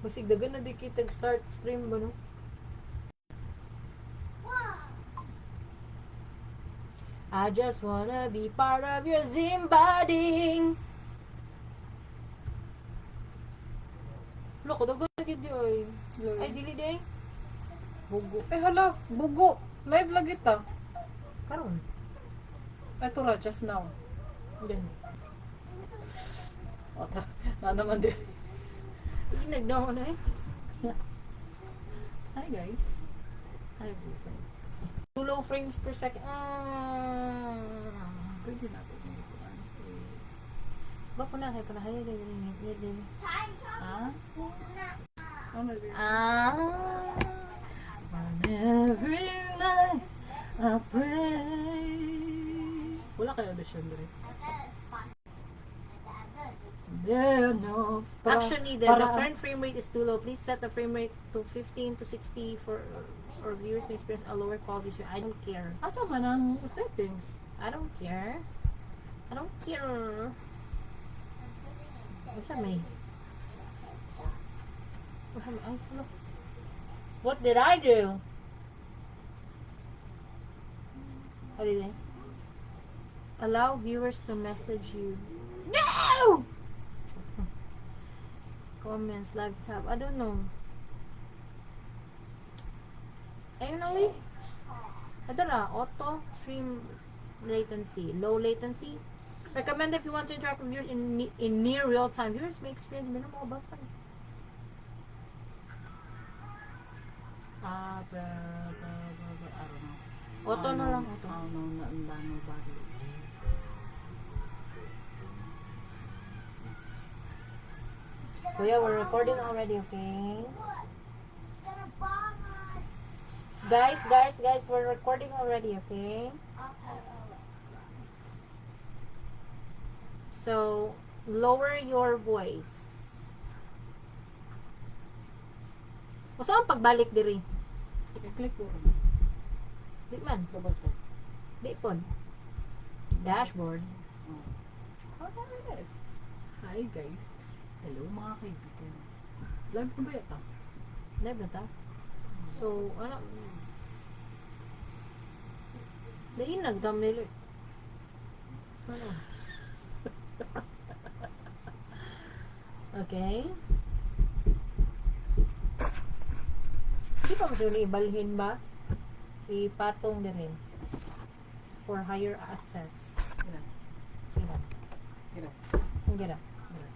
Masigdagan na di kita start stream ba, no? I just wanna be part of your Zimbading. Loko, dagan na gid di ay. Ay, dili di ay. Bugo. Eh hala, bugo. Live lagi ta. Karon. Ito ra, just now. Gani. O ta, na naman din. Nagdaw na eh. Hi guys. Ay, bugo. Too low frames per second. Pwede natin ikuan. Gwapo na kay panahayag ay din. Ah? Ano yun? Ah. Every night I pray. Wala kayo audition dire. There no Action needed. The current frame rate is too low. Please set the frame rate to 15 to 60 for or viewers may experience a lower quality stream. I don't care. Asa man ang settings? I don't care. I don't care. What's that mean? What's that mean? Ay, look. What did I do? What did I? Allow viewers to message you. No! Comments, live tab. I don't know. Ayun na, Lee. Ito na, auto stream latency. Low latency. Recommend if you want to interact with viewers in near real time. Viewers may experience minimal buffering. Ah, ba, ba, ba, ba, I don't know. Auto na lang, auto. I don't know, na, na, nobody. Kuya, we're recording already, okay? It's gonna bomb us. Guys, guys, guys, we're recording already, okay? Okay. So, lower your voice. O saan pagbalik diri? I-click ko rin. Di man. Double click. Di pon. Dashboard. Oh. Oh, there it is. Hi guys. Hello mga kaibigan. Live na ba yata? Live na ta? So, ano? Dahil nag-thumbnail eh. Ano? Okay. Di pa mo siya ibalhin ba? Ipatong din rin. For higher access. Gina. Sige na. Gina. Sige na. Gina.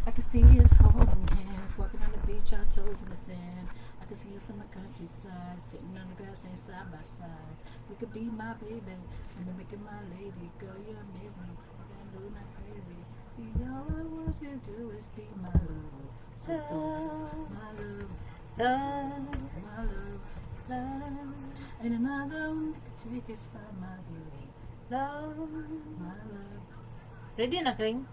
I can see us holding hands, walking on the beach, our toes in the sand. I can see us in the countryside, sitting on the grass and side by side. You could be my baby, and then make you my lady. Girl, you amaze me. I can do not crazy. See, all I want you to do is be my love. So don't- my love, Love, my love. love, And another one that could take us by my love, love. my love. Ready na, Kring?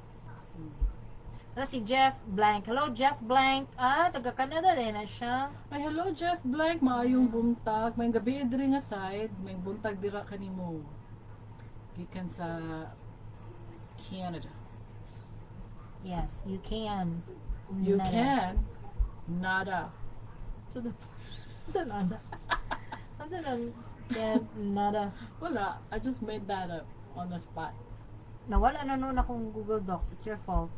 Ano si Jeff Blank. Hello, Jeff Blank. Ah, taga Canada din na siya. Ay, hello Jeff Blank, maayong buntag. May gabi diri nga side, may buntag dira kanimo. Gikan sa Canada. Yes, you can. You Nada. can. Nada. So, sa nada? Asa na? Can, nada. Wala, I just made that up on the spot. Nawala na noon akong Google Docs. It's your fault.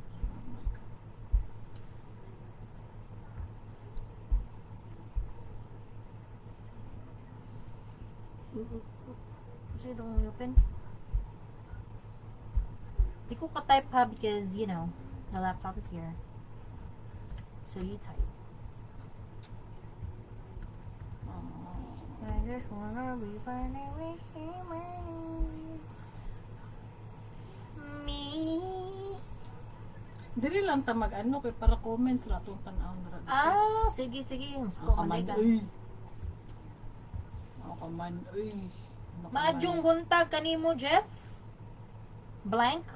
Kasi ito kong open. Di ko ka-type ha because, the laptop is here. So you type. I just wanna be funny with you. Me. Diri lang ta mag ano kay para comments ra atong tan-aw na ra. Ah, sige, sige. Mas ko Ako man, ka. uy. Ako man, uy. Ano ka man. Maadyong buntag kanimo, Jeff. Blank.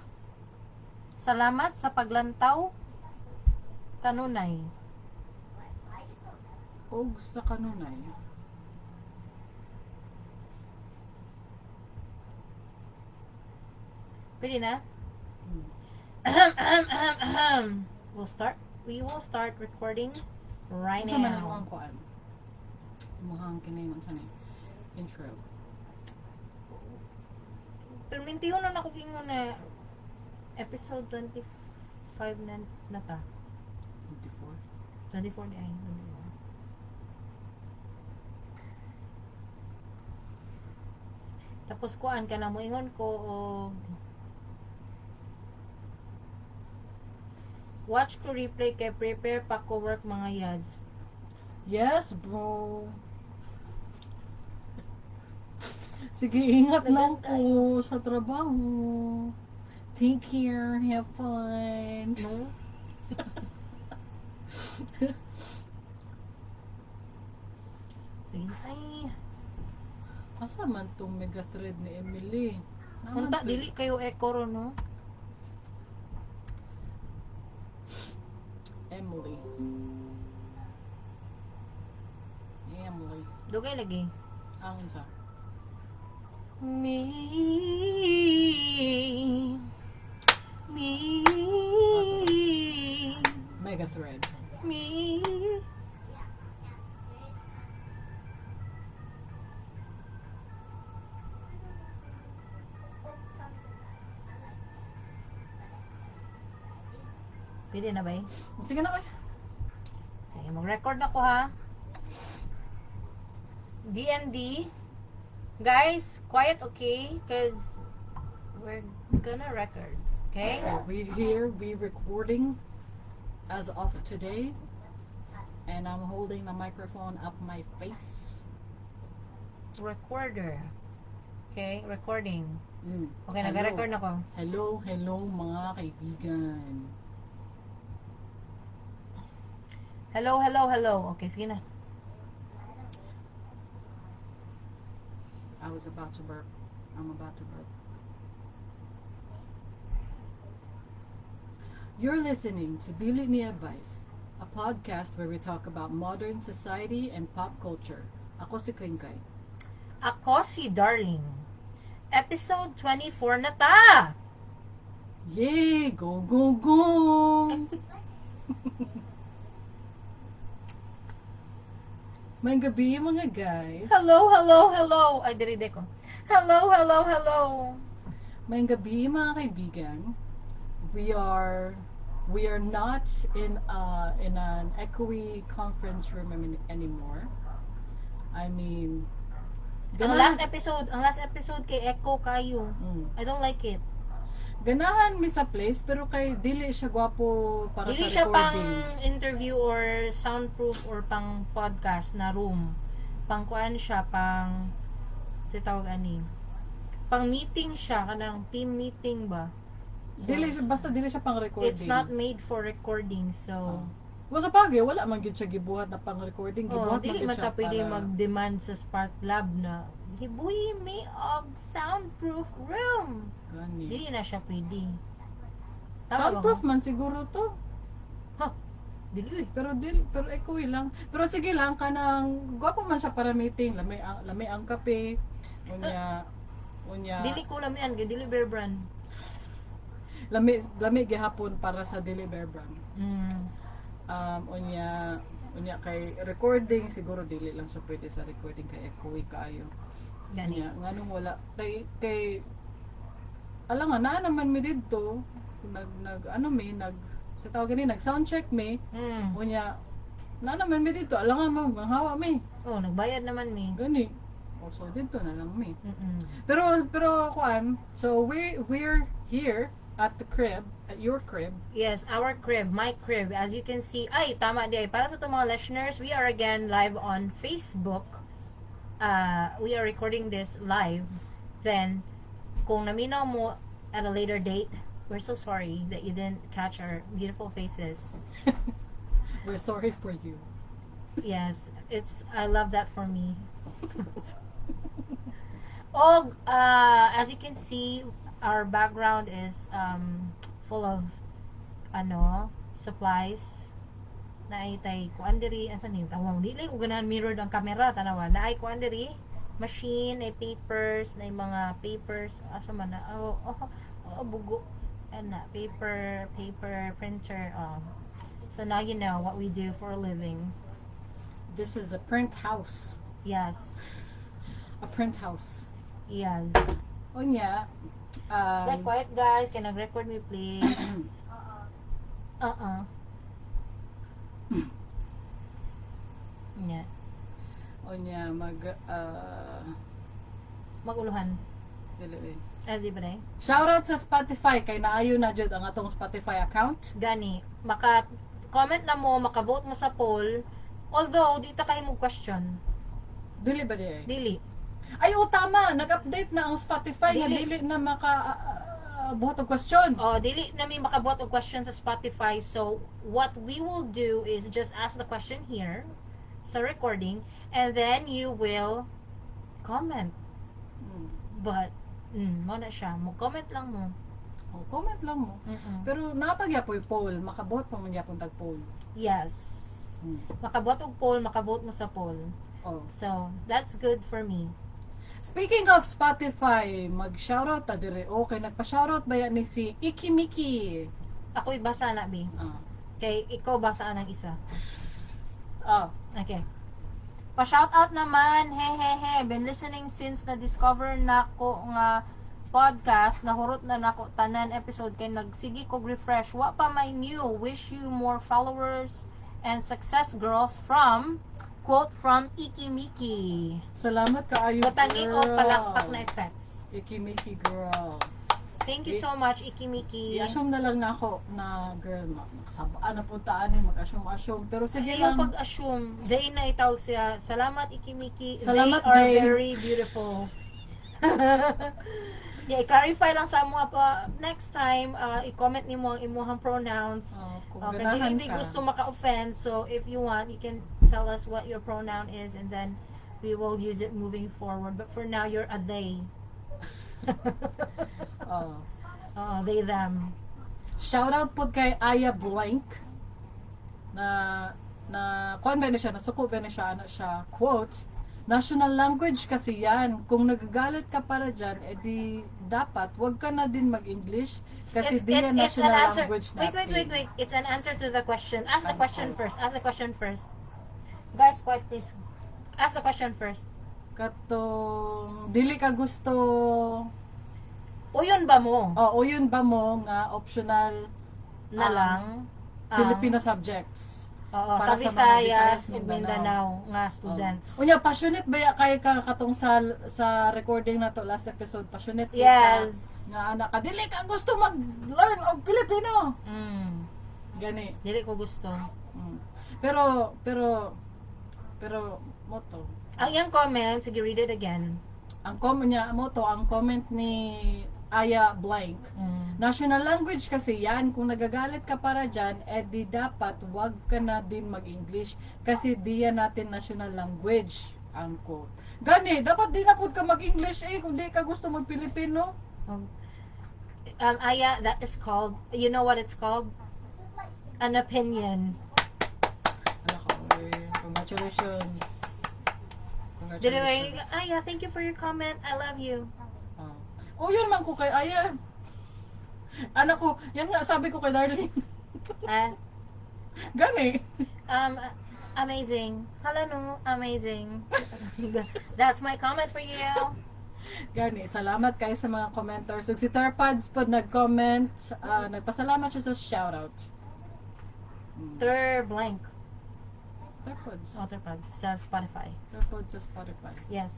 Salamat sa paglantaw. Kanunay. Og sa kanunay. Pwede na? Ahem, ahem, ahem, ahem. We will start recording right Unsa man ang now. imong kuan? Imong kini, unsa ni? Intro. Pero mintihon na nako ingon na episode 25 na na ta. 24. 24 di ay. 24. Tapos kuan ka na moingon ko og watch ko replay kay prepare pa ko work, mga yads. Yes, bro. Sige, ingat lang po sa trabaho. Take care, have fun. No? Sige, ay. Asa man tong mega thread ni Emily? Naman Unta to- dili kayo echo ron, no? Emily. Emily. Dugay lagi. Ang unsa? Me me Mega thread. me. Yeah, there is. Oh, something else. I like that. Pwede na ba eh? Sige na kay. Sige, mag-record na ko ha. DND. Guys, quiet, okay? 'Cause we're gonna record. Okay? So we here, we recording as of today, and I'm holding the microphone up my face. Recorder. Okay, recording. Okay, Hello. nag-record na ko. Hello, hello, mga kaibigan. Hello, hello, hello. Okay, sige na. I was about to burp. I'm about to burp. You're listening to Dili Ni Advice, a podcast where we talk about modern society and pop culture. Ako si Kringkay. Ako si Darling. Episode 24 na ta! Yay! Go, go, go! May gabi, mga guys. Hello, hello, hello. Ay, diride ko. Hello, hello, hello. May gabi, mga kaibigan. We are not in an echoey conference room anymore. I mean, Ang last episode kay Echo kayo. I don't like it. Ganahan mi sa place pero kay dili siya gwapo para Dili sa siya pang recording. interview or soundproof or pang podcast na room. Pang kuan siya, pang si tawag ani. Pang meeting siya, kanang team meeting ba? So, Dili siya, basta dili siya pang recording. it's not made for recording, so Wa sa pagi, wala man gyud siya gibuhat na pang recording, oh, gibuhat man dili gyud man siya ta pwede para- mag-demand sa Spark Lab na hibuhi mi og soundproof room. Gani. Dili na siya pwede. Tama ba Soundproof ko? man siguro to. Ha? Dili uy. Pero dil pero echoey lang. Pero sige lang, kanang gwapo man siya para meeting, lami ang kape. Unya unya Dili ko lamian kay dili Bear Brand. Lami lami gihapon para sa dili Bear Brand. Unya unya kay recording siguro dili lang siya pwede sa recording kay echoey kaayo. Gani. Unya nganong wala kay kay ala nga naa naman mi didto, nag nag ano mi, nag sa tawag gani, nag sound check mi. Unya naa naman mi didto, ala nga manghawa mi. Oh, nagbayad naman mi. Gani. O so didto na lang mi. Pero kuan, so we're here at the crib, at your crib. Yes, our crib, my crib. As you can see, ay, tama di ay. Para sa itong mga listeners, we are again live on Facebook. We are recording this live. Then, kung naminaw mo at a later date, we're so sorry that you didn't catch our beautiful faces. We're sorry for you. Yes, it's I love that for me. Oh, as you can see, our background is full of ano, supplies. Naay tay kuan diri, asa ni tawang dili ko ganahan mirrored ang kamera, tanawa. Naay kuan diri, machine, naay papers, naay mga papers, asa man na. Oh, bugo. Ana, paper, paper, printer. Oh. So now you know what we do for a living. This is a print house. Yes. A print house. Yes. Unya, Guys, quiet guys. Can I record me, please? Oo. Uh-uh. Yeah. Unya mag Maguluhan. Dili eh. Eh, di ba na eh? Shoutout sa Spotify kay naayo na jud ang atong Spotify account. Gani, maka comment na mo, maka-vote mo sa poll. Although, di ta kayo mo question. Dili ba di ay? Dili. Ay, oh, tama, nag-update na ang Spotify nga Dili. dili na maka buhat og question. Oh, dili na may makabuhat og question sa Spotify. So, what we will do is just ask the question here sa recording and then you will comment. But, mo na siya. Mo comment lang mo. Oh, comment lang mo. Pero napagyapoy poll, makabuhat pa man gyapon tag poll. Yes. Makabuhat og poll, makavote mo sa poll. Oh. So, that's good for me. Speaking of Spotify, mag-shoutout ta dire. Okay, nagpa-shoutout ba yan ni si Ikimiki? Ako'y basa na, B. Ah. Kay ikaw basa ang isa. Ah. Okay. Pa-shoutout naman, hehehe. Been listening since na-discover na ko nga podcast, nahurot na nako tanan episode kay nagsige kog refresh. Wa pa may new. Wish you more followers and success, girls, from quote from Ikimiki. Salamat kaayo, Batangi o girl. palakpak na effects. Ikimiki girl. Thank you so much, Ikimiki. I-assume na lang na ako na girl, makasabaan na puntaan eh, mag-assume-assume. Pero sige Ayaw lang. pag-assume. They na itawag siya. Salamat, Ikimiki. Salamat, They are they. very beautiful. Yeah, i-clarify lang sa mga pa next time, i-comment nimo ang imuhang pronouns. Oh, kung Okay, ganahan dili mi ka. gusto maka-offend, so if you want, you can tell us what your pronoun is and then we will use it moving forward. But for now, you're a they. Oh. Oo, they, them. Shoutout po kay Aya Blank na na kuan ba na siya, nasuko ba na siya, ano siya, quote, "National language kasi yan. Kung nagagalit ka para dyan, edi dapat wag ka na din mag-English kasi di yan It's an national answer. language Wait, natin." wait, wait, wait. It's an answer to the question. Ask the Ano? question first. Ask the question first. Guys, quiet please. Ask the question first. Katong dili ka gusto Uyon ba mo? O yun ba mo nga optional Na lang ang Filipino subjects oo, para sa sa mga Visayas Visayas, ug Mindanao. Mindanao nga students. Oh. Unya, passionate ba ya kay ka katong sa recording na to last episode, passionate kay ka Yes. nga anak ka dili ka gusto mag-learn og Filipino. Gani. Dili ko gusto. Pero pero mo to. Ang iyang comment, sige, read it again. Ang comment niya mo to, ang comment ni Aya Blank. "National language kasi yan. Kung nagagalit ka para dyan, edi dapat wag ka na din mag-English kasi di yan natin national language." Ang quote. Gani, dapat di na pud ka mag-English eh kung di ka gusto mag-Pilipino. Aya, that is called, you know what it's called? An opinion. Ano ka, eh. Congratulations. Anyway, Congratulations. Aya, thank you for your comment. I love you. Ah. Oh, yun man ko kay Aya. Anak ko, yan nga sabi ko kay Darlene. Ah, Gani. Amazing. Hala no, amazing. That's my comment for you. Gani, salamat kayo sa mga commenters. Ug si Terpads pod nag-comment, nagpasalamat siya sa shoutout. Ter blank. Terpads. Oh, Terpads sa Spotify. Terpads sa Spotify. Yes.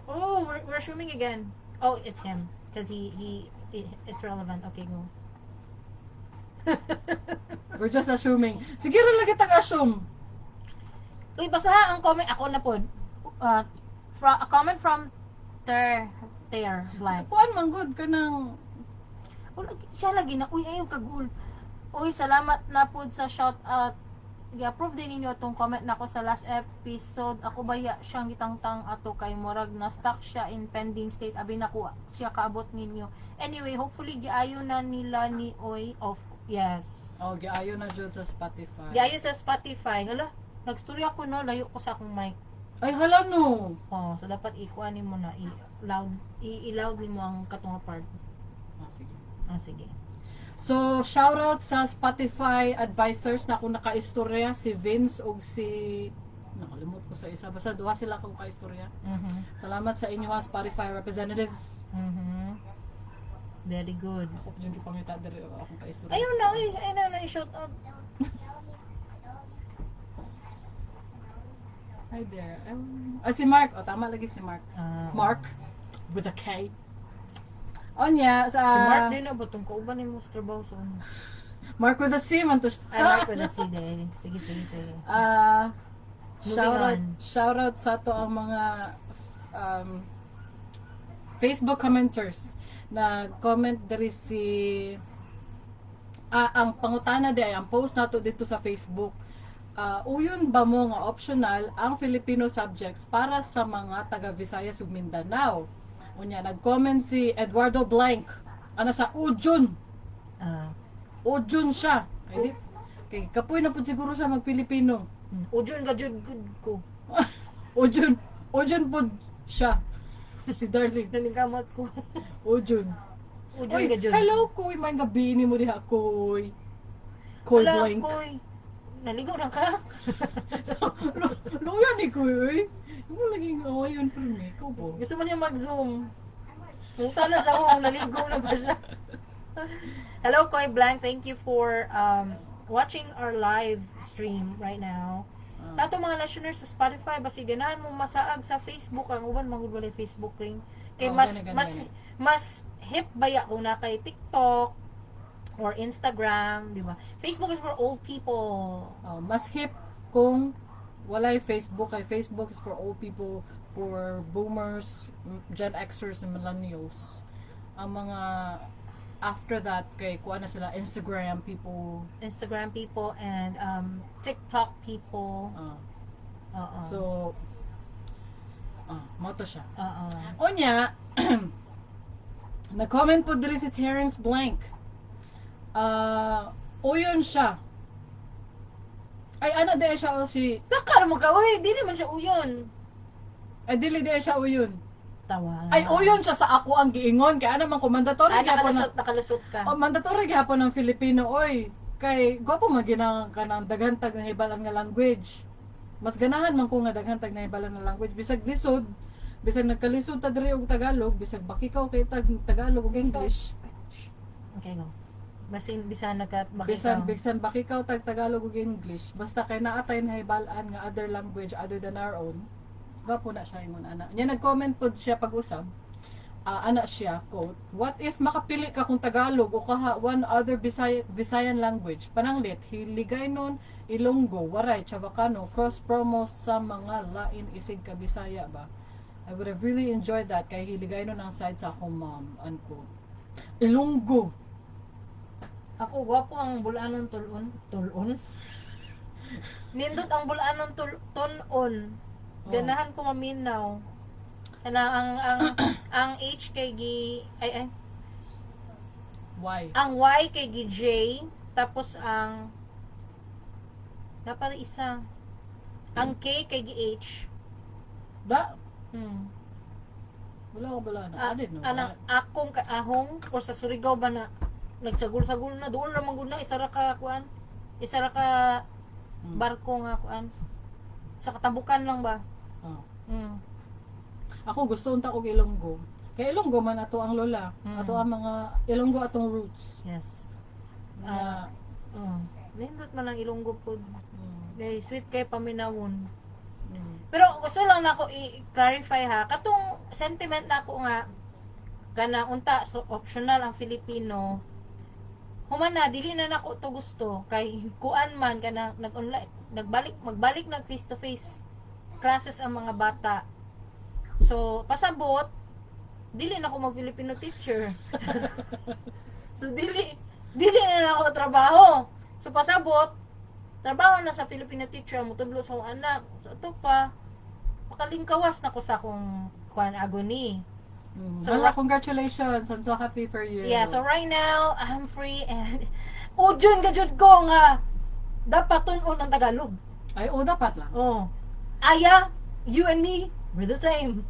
Oh, we're assuming again. Oh, it's him because he it's relevant. Okay, go. We're just assuming. Sige ra lagi tag assume. Uy, basaha ang comment. Ako na po. A comment from Ter Ter blank. Kuan man gud kanang Uy, siya lagi na, uy, ayaw kagul. Uy, salamat na po sa shout out. Gi-approve din ninyo atong comment nako sa last episode. Ako baya siyang gitangtang ato kay murag na stuck siya in pending state. Abi nako siya kaabot ninyo. Anyway, hopefully giayo na nila ni Oy of yes. Oh, giayo na jud sa Spotify. Giayo sa Spotify. Hala, nagstorya ako no, layo ko sa akong mic. Ay, hala no. Oh, so dapat ikuan nimo na i-loud i-loud nimo ang katunga part. Ah, sige. Ah, sige. So, shoutout sa Spotify advisors na akong nakaistorya, si Vince ug si, nakalimot ko sa isa. Basta duha sila akong kaistorya. Salamat sa inyo ha, Spotify representatives. Very good. Ako jud ko pangita diri akong kaistorya. Ayun na, uy. Ayun na, shout out. Hi there. Si Mark. Oh, tama lagi si Mark. Ah, Mark with a K. Onya, sa Si Mark din na ba itong kauban ni mo sa trabaho sa una? Mark with a C man to siya. Ay, Mark with a C din. Sige, sige, sige. Moving Shout out, on. shout out sa to ang mga Facebook commenters na comment diri si ang pangutana di ay ang post nato dito sa Facebook. Uyon ba mo nga optional ang Filipino subjects para sa mga taga Visayas ug Mindanao? Unya nag-comment si Eduardo Blank ana sa Ujun. Ujun siya. Kay, kay kapoy na pud siguro siya mag-Pilipino. Ujun ka, jud, good ko. Ujun. Ujun pud siya. Si Darling. Naningkamot ko. Ujun. Ujun Uy, ka, jud. hello, Kuy. May gabi ni mo diha, Kuy. Kuy Wala, blank. Koy. Naligo na ka? So, luya ni Kuy, uy. Mo laging oh, yun pero may ikaw po. Gusto mo niya mag-zoom. Punta na sa akong naligo na ba siya? Hello, Koy Blank. Thank you for watching our live stream right now. Sa ato mga listeners sa Spotify, basi ganahan mo masaag sa Facebook ang uban mangud walay Facebook ring. Kay Oh, mas gani, gani, mas gani. mas hip baya kung na kay TikTok or Instagram, di ba? Facebook is for old people. Oh, mas hip kung walay Facebook kay Facebook is for old people, for boomers, Gen Xers and millennials. Ang mga after that kay kuha na sila Instagram people. Instagram people and TikTok people. Oo. So mo to siya. Oo. Unya, nag-comment po diri si Terrence Blank. Uyon siya. Ay, ana di siya o si Nakar mo ka, uy, di naman siya uyon. Ay, dili di siya uyon. Tawa. Ay, uyon siya sa ako ang giingon. Kaya naman ko, mandatory Ah, gyapon nakalusot, ng, nakalusot ka. oh, mandatory gyapon ng Filipino, oy. Kay, gwapo man ginang ka ng daghantag ng hibalan nga language. Mas ganahan man ko nga daghantag na hibalan nga language. Bisag lisod, bisag nagkalisod ta diri og Tagalog, bisag bakikaw kay tag Tagalog ug English. Okay, go. Basin, bisan nagka, Bisan bisan bakikaw tag Tagalog ug English, basta kay naatay na hibalan nga other language other than our own. Gwapo na siya ingon ana. Nya nag-comment pod siya pag-usab. Ana siya, quote, "What if makapili ka kung Tagalog o kaha one other Visayan language? Pananglit, Hiligaynon, Ilonggo, Waray, Chavacano, cross promo sa mga lain isig ka Bisaya ba? I would have really enjoyed that kay Hiligaynon ang side sa akong mom," unquote. Ilonggo. Ako, gwapo ang bulanon tulon. Tulon? Nindot ang bulanon tunon. Oh. Ganahan ko maminaw. Kana ang H kay gi ay ay Why? ang Y kay gi J, tapos ang dapat isa ang K kay gi H. Da, Wala ko bala na. Ah, I didn't know anang that. akong kaahong or sa Surigao ba na nagsagol-sagol na doon ra man gud na isa ra ka kuan, isa ra ka barko nga kuan sa katabukan lang ba. Oh. Ako gusto unta og Ilonggo. Kay Ilonggo man ato ang lola. Ato ang mga Ilonggo atong roots. Yes. Na, Nindot man ang Ilonggo pod. Kay sweet kay paminawon. Pero gusto lang nako i-clarify ha, katong sentiment nako nga kana unta so optional ang Filipino. Human na dili na nako to gusto kay kuan man kana nag-online nagbalik magbalik nag face to face classes ang mga bata. So pasabot dili na ako mag Filipino teacher. So dili dili na nako trabaho. So pasabot trabaho na sa Filipino teacher motudlo sa akong anak. So ato pa makalingkawas na ko sa akong kuan agony. So, Hala, congratulations. I'm so happy for you. Yeah, so right now I'm free and ujun ka jud ko nga dapat tun-on ang Tagalog. Ay, oh, dapat lang. Oh. Aya, you and me, we're the same.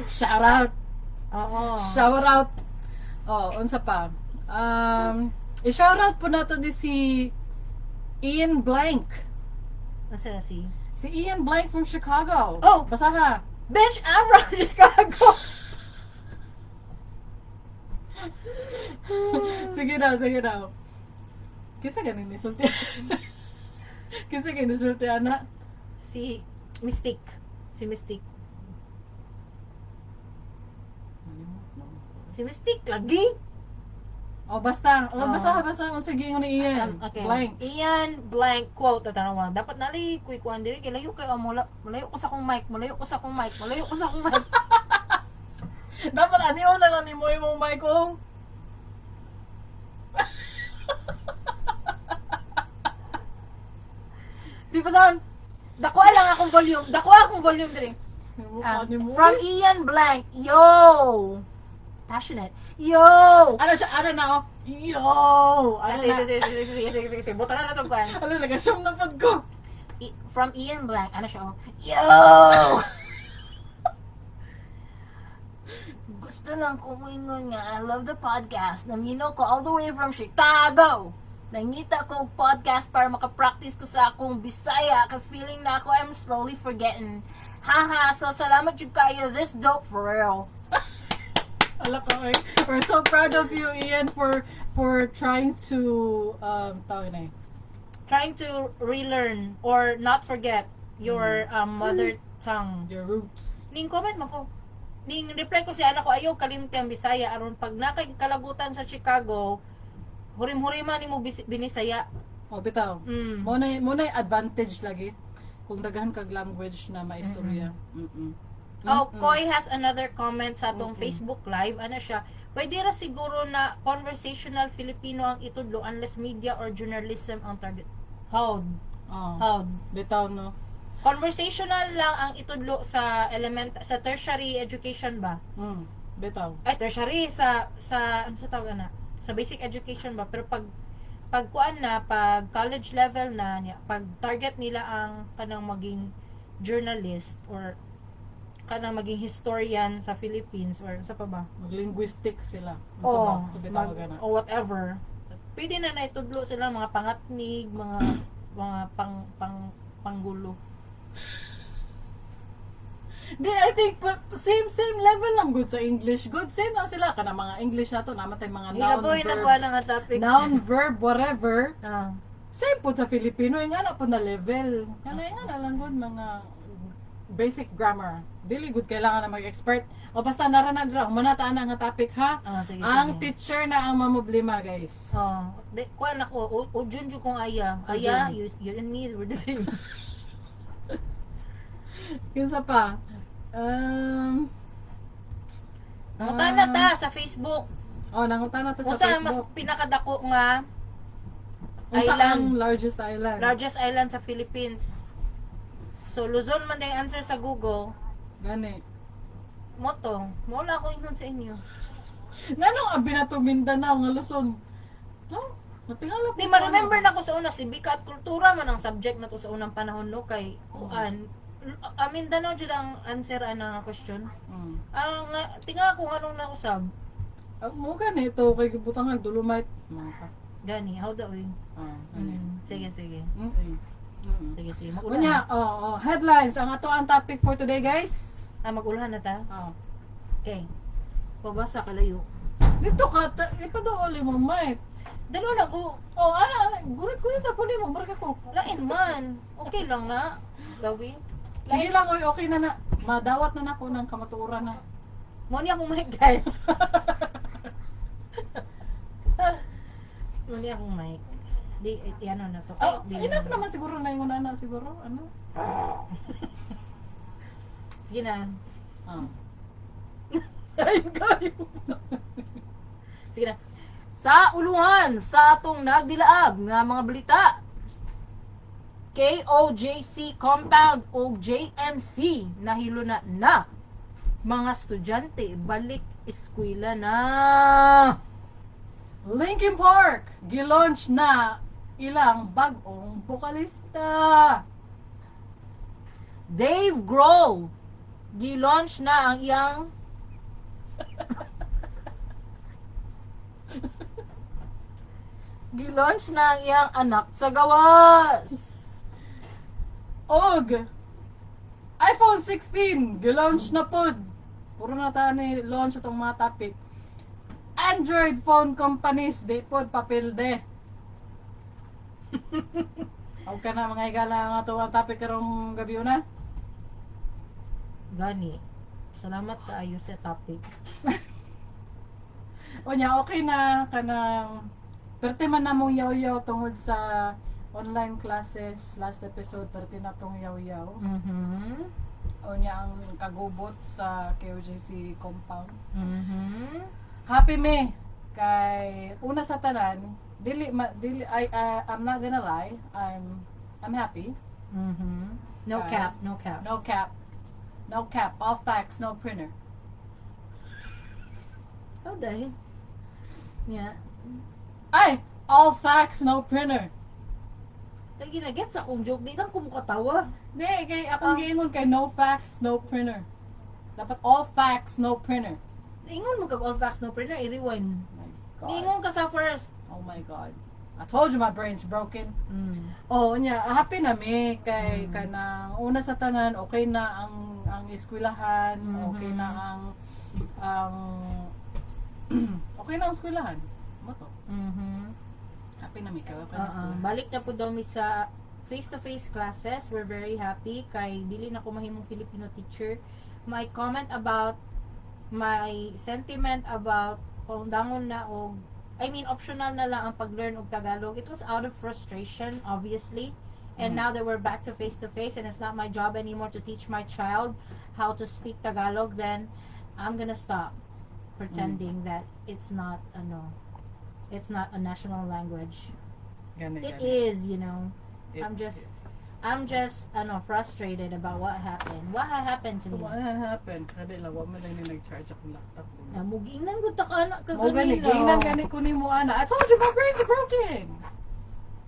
Shout out. Oo. Shout out. Oh, unsa pa? I-shout out po nato ni si Ian Blank. Nasa na si? Si Ian Blank from Chicago. Oh! Basaha. Bitch, I'm from Chicago! Sige daw, sige daw. Kinsa ganing nisulti? Kinsa ganing nisulti ana? Si Mystique. Si Mystique. Si Mystique lagi. Oh, basta. Oh, Oh. basta, basta. Unsa giingon ni Ian? Okay. Blank. Ian blank quote tanawa. Dapat nali kuy kuan diri kay layo kay mula malayo ko sa akong mic, malayo ko sa akong mic, malayo ko sa akong mic. Dapat ani na lang nimo imong mic oh. Di ba saan? Dako lang akong volume. Dako akong volume diri. Ah, From Ian Blank. Yo. Passionate. Yo. Ano siya? Ano na oh? Yo! Ano Ah, sige, na? sige, sige, sige, sige, sige, sige, sige. Butangan na itong kuan. Ano nagasyom na pod ko. From Ian Blank, ano siya? Oh? Yo! Gusto lang kumingon nga, I love the podcast. Namino ko all the way from Chicago. Nangita ko og podcast para makapractice ko sa akong Bisaya. Kay feeling na ako, I'm slowly forgetting. Haha, so salamat jud kayo. This dope for real. Ala ko eh. We're so proud of you, Ian, for trying to tawag na eh. Trying to relearn or not forget your mother tongue. Your roots. Ning comment man ko. Ning reply ko si anak ko, ayaw kalimti ang Bisaya aron pag nakay kalagutan sa Chicago, hurim-hurima nimo binisaya. Oh, bitaw. Mo na advantage lagi kung daghan kag language na maistorya. Oh, Koy has another comment sa atong Facebook Live. Ano siya? Pwede ra siguro na conversational Filipino ang itudlo unless media or journalism ang target. How? Oh. How? Bitaw no. Conversational lang ang itudlo sa element sa tertiary education ba? Bitaw. Ay, tertiary sa ano sa tawag na? Sa basic education ba? Pero pag kuan na, pag college level na niya, pag target nila ang kanang maging journalist or kanang maging historian sa Philippines or sa pa ba? Mag-linguistic sila. Unsa O, ba? Sa bitaw gana. o whatever. Pwede na naitudlo sila mga pangatnig, mga pang pang panggulo. Di, I think same same level lang good sa English. Good same lang sila kana mga English nato naman tay mga noun Hingaboy na verb, kuha na nga topic. noun verb whatever. Ah. Same po sa Filipino, yung nga na po na level. Kana yung nga na lang good mga basic grammar. Dili good kailangan na mag-expert. O basta nara na dira, humana ta na nga topic ha. Ah, sige, Ang sige. teacher na ang mamroblema, guys. Oh, di kuan ako, o jun jud kong aya. Aya, Ujun. you and me we're the same. Kinsa pa? Nangutana ta sa Facebook. Oh, nangutana ta sa Unsa ang mas Facebook. pinakadako nga Unsa island? ang largest island? Largest island sa Philippines? So Luzon man ang answer sa Google. Gani. Moto, mo wala ko ingon sa inyo. Nganong abi na to Mindanao nga Luzon? No? Natingala Di ma-remember na ko sa una sibika at kultura man ang subject na to sa unang panahon no kay kuan. Mindanao jud ang answer ana nga question. Ang nga tinga ko anong nausab. Mo gani to kay gibutang ang Dolomite. Mga ka. Gani, how the way? Ah, gani. Sige, sige. Sige, sige. Mag-ulahan. Unya, oh, headlines ang ato ang topic for today, guys. Ah, mag-ulahan na ta? Oh. Okay. Pabasa kalayo. Dito ka, ipadooli mo, Mike. Dalo na ko. Oh, ana, ana, gurit-gurit ako nimo, barka ko. Lain man. Okay lang na. Gawi. Sige lang, oy, okay na na. Madawat na nako ng kamatuoran na. Mo niya akong mic, guys. Mo niya akong mic. Di, eh, ano na to. Oh, Di, enough naman siguro na yung una na siguro, ano? Sige na. Ah. Ayun kayo. Sige na. Sa uluhan, sa atong nagdilaab nga mga balita. KOJC Compound o JMC nahilo na na. Mga estudyante, balik eskwela na. Linkin Park gilaunch na ilang bagong vokalista. Dave Grohl, gi-launch na ang iyang Gilaunch na ang iyang anak sa gawas. Og iPhone 16 gilaunch na pod. Puro na ta ni launch atong mga topic. Android phone companies di pod papilde. Og kana, mga higala, nga to ang topic karong gabi na. Gani. Salamat kaayo sa topic. Unya, okay na kanang perte man namong yaw-yaw tungod sa online classes last episode, perte na tong yaw-yaw. Unya, ang kagubot sa KOJC compound. Happy me kay una sa tanan, dili ma, dili I I'm not gonna lie, I'm happy. No cap, no cap. No cap. No cap, all facts, no printer. Oh, dahil. Yeah. Ay, all facts, no printer. Lagi na gets akong joke, di lang ko mukatawa. Di kay akong Ah. giingon kay no facts, no printer. Dapat all facts, no printer. Ingon mo kag all facts no printer, i-rewind. Oh my God. Ingon ka sa first. Oh my God. I told you my brain's broken. Oh, nya happy na mi kay kanang una sa tanan, okay na ang eskwelahan, okay na ang okay na ang eskwelahan. Mo to. Happy na mi kay okay na ang eskwelahan. Balik na po daw mi sa face-to-face classes. We're very happy kay dili na ko mahimong Filipino teacher. My comment about my sentiment about kung dangon na og, I mean, optional na lang ang pag-learn og Tagalog. It was out of frustration, obviously. And now that we're back to face to face and it's not my job anymore to teach my child how to speak Tagalog, then I'm gonna stop pretending that it's not ano, it's not a national language. Gani, It gani. is. It is. I'm just ano, frustrated about what happened. What happened to me? What happened? Kadi lang, wa man lang ni nag-charge akong laptop. Na mugiingnan gud ta ka anak ka Mo gani, ganina. giingnan gani ko nimo ana. I told you my brain's broken.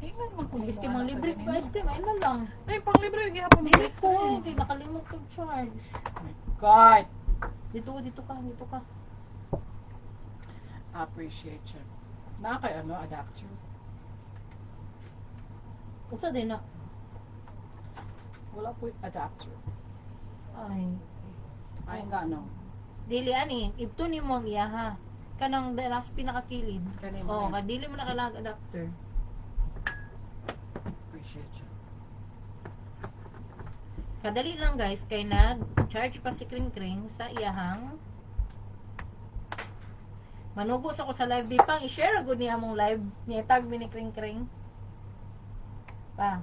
Giingnan mo ko nimo. Iski ana mga libre ka pa ganina. ice cream ay na lang. Ay, pang libre gihapon mo. Dili ko kay nakalimot kag charge. Oh my God. Dito, dito ka, dito ka. I appreciate you. Na kay ano, adapter. Unsa din na? Wala po adapter. Ay. Ay nga no. Dili ani, ibto nimo ang iya ha. Kanang nasa pinakakilid. Kani mo Oh, na. ka dili mo na kailangan adapter. Appreciate you. Kadali lang, guys, kay nag-charge pa si Kring Kring sa iyahang manugo sa ko sa live di pang i-share agud niya among live niya, tag mi ni Kring Kring pa.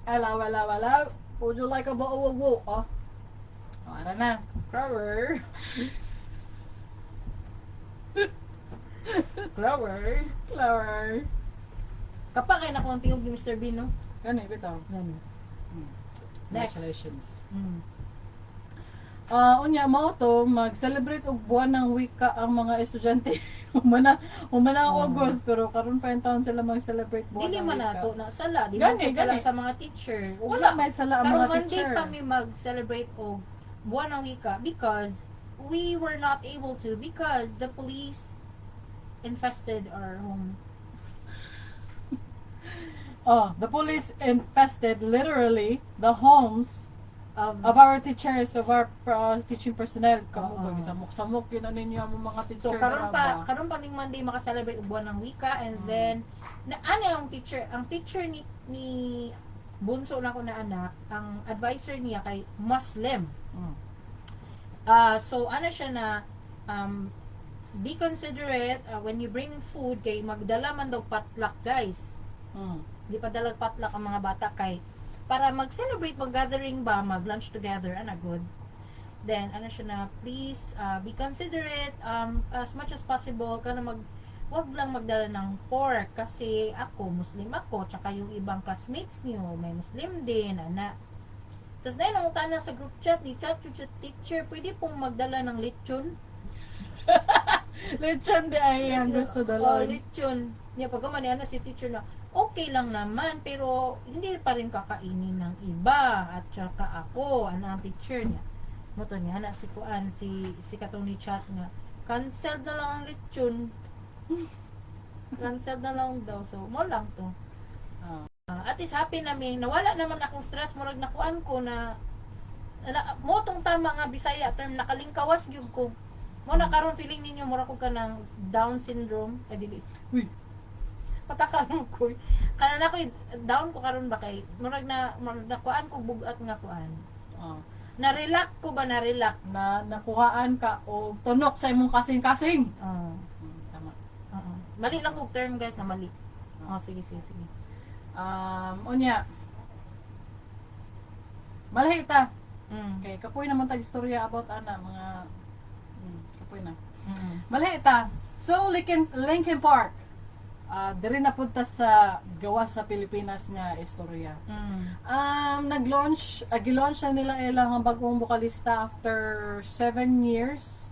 Hello, hello, hello. Would you like a bottle of water? Oh, ara na. Flower. Flower. Flower. Kapa kay na akong tingog ni Mr. Bean, no? Gani bitaw. Gani. Next. Congratulations. Ah, unya mao to, mag-celebrate og Buwan ng Wika ang mga estudyante. Humana ang August, pero karon pa yung taon sila mag-celebrate Buwan Dili ng man Wika. nato na sala, di Gani, man sala gani. sa mga teacher. Wala may sala ang Karon mga Monday teacher. pa mi mag-celebrate og Buwan ng Wika because we were not able to because the police infested our home. Oh, the police infested literally the homes Of of our teachers, of our teaching personnel. Kamo Oo. ba gisamok-samok yun ano ninyo ang mga teacher So karon na pa ba? karon pa ning Monday maka-celebrate og Buwan ng Wika and then na ano ang teacher ni bunso na ko na anak, ang advisor niya kay Muslim. Ah, so ano siya na be considerate when you bring food kay magdala man daw potluck, guys. Di pa dalag potluck ang mga bata kay para mag-celebrate, mag-gathering ba, mag-lunch together, ana good. Then ano siya na please be considerate as much as possible kana wag lang magdala ng pork kasi ako Muslim ako tsaka yung ibang classmates niyo may Muslim din, ana. Tapos dahil nangutan na sa group chat ni chat chat, "Teacher, pwede pong magdala ng lechon?" Lechon di ay ang gusto Oh, dalon. lechon. Niya pag man na si teacher na okay lang naman pero hindi pa rin kakainin ng iba at saka ako, ano ang teacher niya. Mo to niya na si kuan si si katong ni chat nga cancel na lang ang lechon. Cancel na lang daw. So, mo lang to. Ah. Ah, at least happy na mi. Nawala naman akong stress. Murag nakuan ko na, na mo tong tama nga Bisaya term, nakalingkawas gyud ko. Mo na karon feeling ninyo mura ko ka ng Down syndrome. Ay dili. Uy. Patakan ko. Kana na ko down ko karon ba kay murag nakuan ko bugat nga kuan. Ah. Na-relax ko ba, na-relax? Na nakuhaan ka o tunok sa imong kasing-kasing. Oo. Tama. Oo. Mali lang kog term, guys, na mali. Oh, sige, sige, sige. Unya. Malahi ta. Kay kapoy naman tag istorya about ana mga kapoy na. Malahi ta. So Linkin Park. Diri na punta sa gawas sa Pilipinas nga istorya. Nag-launch, gilaunch na nila ilang ang bagong bokalista after 7 years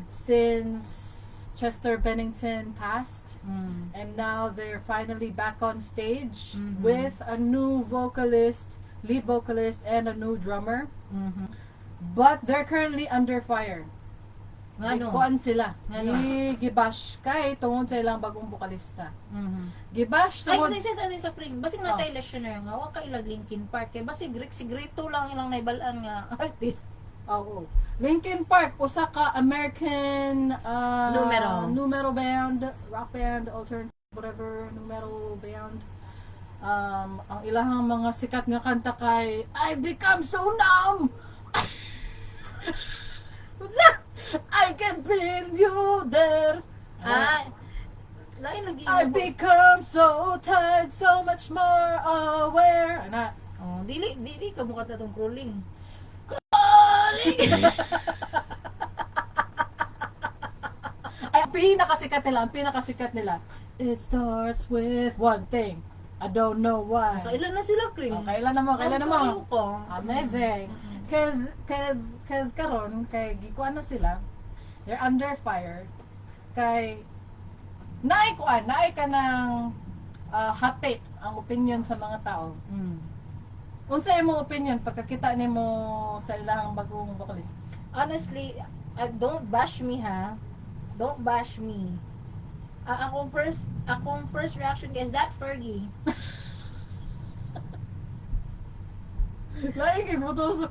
since Chester Bennington passed. And now they're finally back on stage with a new vocalist, lead vocalist, and a new drummer. But they're currently under fire. Ngano? Gikuan sila. Ngano? Gibash kay tungod sa ilang bagong bokalista. Gibash Ay, tungod kasi sa sa spring, basig na Oh. tayo listener nga, wa ka ilag Linkin Park kay basig Rick si Grito lang ilang naibalaan nga artist. Oo. Linkin Park usa ka American Nu metal. nu metal band, rock band, alternative whatever, nu metal band. Ang ilahang mga sikat nga kanta kay "I Become So Numb." Unsa? "I can feel you there." Ah, lain lagi. "I become so tired, so much more aware." Ana. Oh, dili dili ka mukha tong crawling. Crawling! Ay, ang pinakasikat nila, ang pinakasikat nila. "It starts with one thing. I don't know why." Kailan na sila, Kring? Oh, kailan na mo, kailan na mo. Ang ko. Amazing. Cause karon kay gikuan na sila. They're under fire. Kay naay kuan, naay ka ng hati ang opinion sa mga tao. Unsa imong opinion pagkakita nimo sa ilang bagong vocalist? Honestly, don't bash me ha. Don't bash me. Ah, akong first reaction is that Fergie. Laing kay buto sa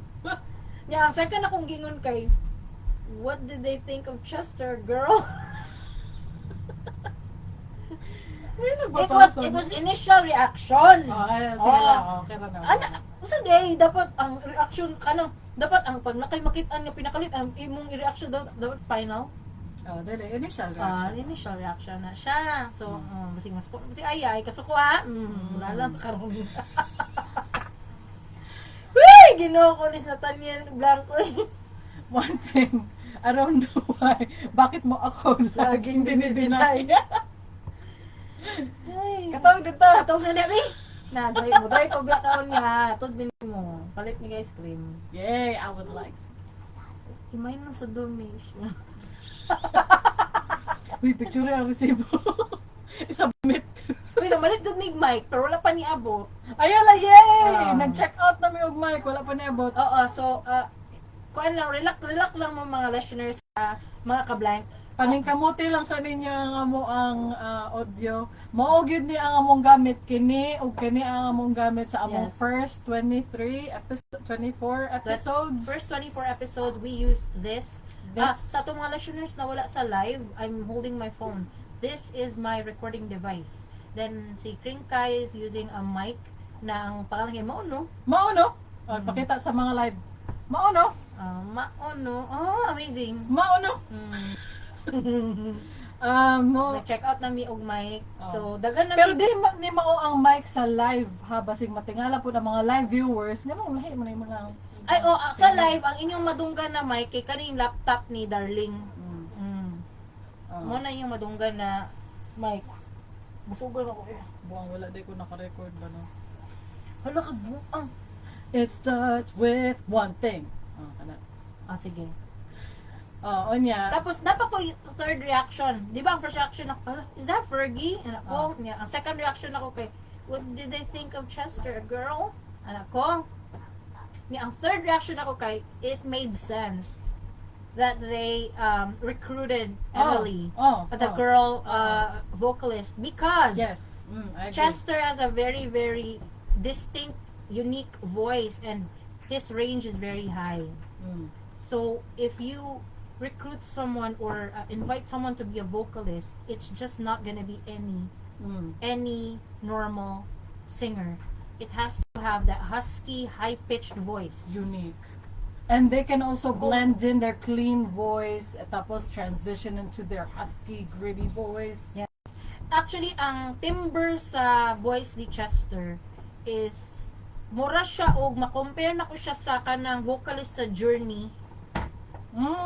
Yeah, ang second akong gingon kay, what did they think of Chester, girl? It was initial reaction. Oh, ay, sige Oh. lang. Okay ra na. Ana, usa day dapat ang reaction kanang dapat ang pag nakay makit-an nga pinakalit ang imong reaction dapat, dapat final. Oh, dili initial Ah, reaction. initial reaction na siya. So, basig mas ko si ay ay kasuko ha. Wala lang karon. Uy, Ginoo ko ni Nathaniel Blanco. One thing, I don't know why. Bakit mo ako laging dinideny? Ay. Katong dito. Katong na dali. Na, dry mo. Dry ko blackout niya. Tud din mo. Palit ni ice cream. Yay, I would like. Himayin mo sa donation. Uy, picture ang resibo. I-submit. Uy, namalit gud mig mic pero wala pa ni abot. Ayun la, yay! Ah. Nag-check out na mi og mic, wala pa niabot. Oo, so kuan lang, relax relax lang mo mga listeners, mga ka-blank. Paningkamuti lang sa ninyo ang amo ang audio. Mao gyud ni ang among gamit kini ug kini ang among gamit sa among first 23 episode, 24 episodes. First 24 episodes we use this. This. Ah, sa atong mga listeners na wala sa live, I'm holding my phone. This is my recording device. Then si Kringkai is using a mic na ang pangalan kay Mao no. Mao no? Oh, pakita sa mga live. Mao no? Ah, Mao no. Oh, amazing. Mao no? Mo Nag-check out na mi og mic. Oh. So daghan na Pero mi di ma, ni mao ang mic sa live ha, basig matingala po ng mga live viewers nganong lahi man mo lang. Ay, oh, sa live ang inyong madunggan na mic kay kaning laptop ni Darling. Oh. Mo na inyong madunggan na mic. Busugan ako eh. Buang wala di ko naka-record ba no. Hala ka buang. "It starts with one thing." Oh, kana. Ah, sige. Oh, unya. Tapos, dapat ko yung third reaction. Di ba ang first reaction ako, "Ah, is that Fergie?" Anak ko, niya. Ang second reaction ako kay, what did they think of Chester, a girl? Anak ko. Niya, ang third reaction ako kay, it made sense. that they recruited Emily, the girl vocalist, because Yes. I agree. Chester has a very, very distinct, unique voice, and his range is very high. So if you recruit someone or invite someone to be a vocalist, it's just not gonna be any normal singer. It has to have that husky, high-pitched voice. Unique. And they can also blend in their clean voice, tapos transition into their husky, gritty voice. Yeah. Actually, ang timbre sa voice ni Chester is mura siya og ma-compare nako siya sa kanang vocalist sa Journey,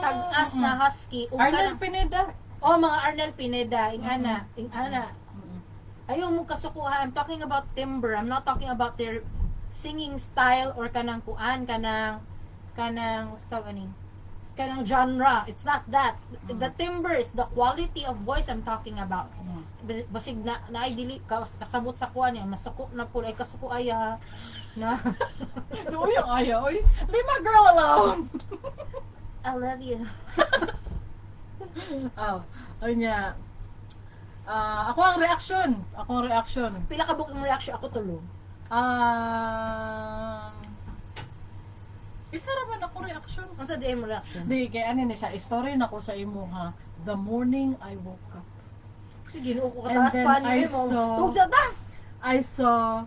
tag-as na husky ug Arnel kanang Pineda. Oh, mga Arnel Pineda, ing-ana, ing-ana. Ayaw mo kasukuha. I'm talking about timbre. I'm not talking about their singing style or kanang kuan, kanang what's tawag ani? Kanang genre. It's not that. The timbre is the quality of voice I'm talking about. Basig na naay dili kasabot sa kuan niya, masuko na po ay kasuko ay ha. Na No, yung ayaw. Oy, leave my girl alone. I love you. Oh, ayun niya. Ah, ako ang reaction. Ako ang reaction. Pila ka buok ang reaction? Ako tulo. Isa ra man ako reaction. Unsa di mo reaction? Di, kay ano ni siya, istorya na ko sa imo ha. The morning I woke up. Ginoo ko, And kataas then pa I ni mo. saw- Tug sa ta. I saw,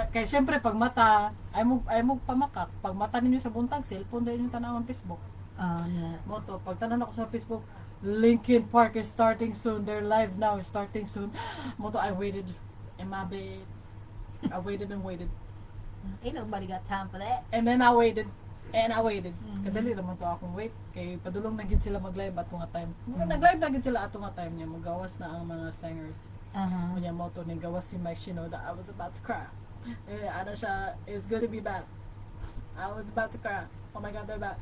kay syempre pag mata, ay mo pamakak, pag mata ninyo sa buntag, cellphone dahil yung tanawon, Facebook. Ah, yeah. Mo to, pag tanan ako sa Facebook, "Linkin Park is starting soon, they're live now, starting soon." Mo to, I waited in my bed. I waited and waited. Ain't nobody got time for that. And then I waited. And I waited. Kadali naman to akong wait. Kay padulong na gid sila mag-live ato nga time. Nag-live na gid sila ato nga time niya. Magawas na ang mga singers. Unya mo to, gawas si Mike Shinoda. I was about to cry. Eh, ano siya, "It's good to be back." I was about to cry. Oh my God, they're back.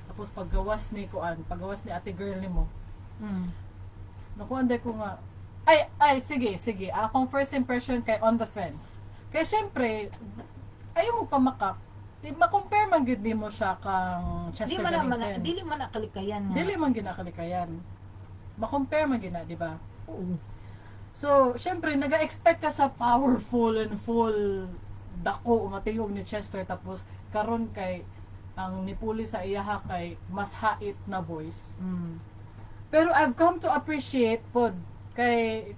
Tapos paggawas ni Kuan, paggawas ni ate girl ni mo, nakuan ko nga, ay, ay, sige, sige. Akong first impression kay on the fence. Kay syempre, ayaw mo pamakak. Di ma-compare man gud nimo siya kang Di Chester man na, Bennington. dili man na kalikayan nga. Dili man ginakalikayan. Ma-compare man gina, di ba? Oo. So, syempre, naga-expect ka sa powerful and full dako nga tingog ni Chester, tapos karon kay ang nipuli sa iyaha kay mas hait na voice. Pero I've come to appreciate pod kay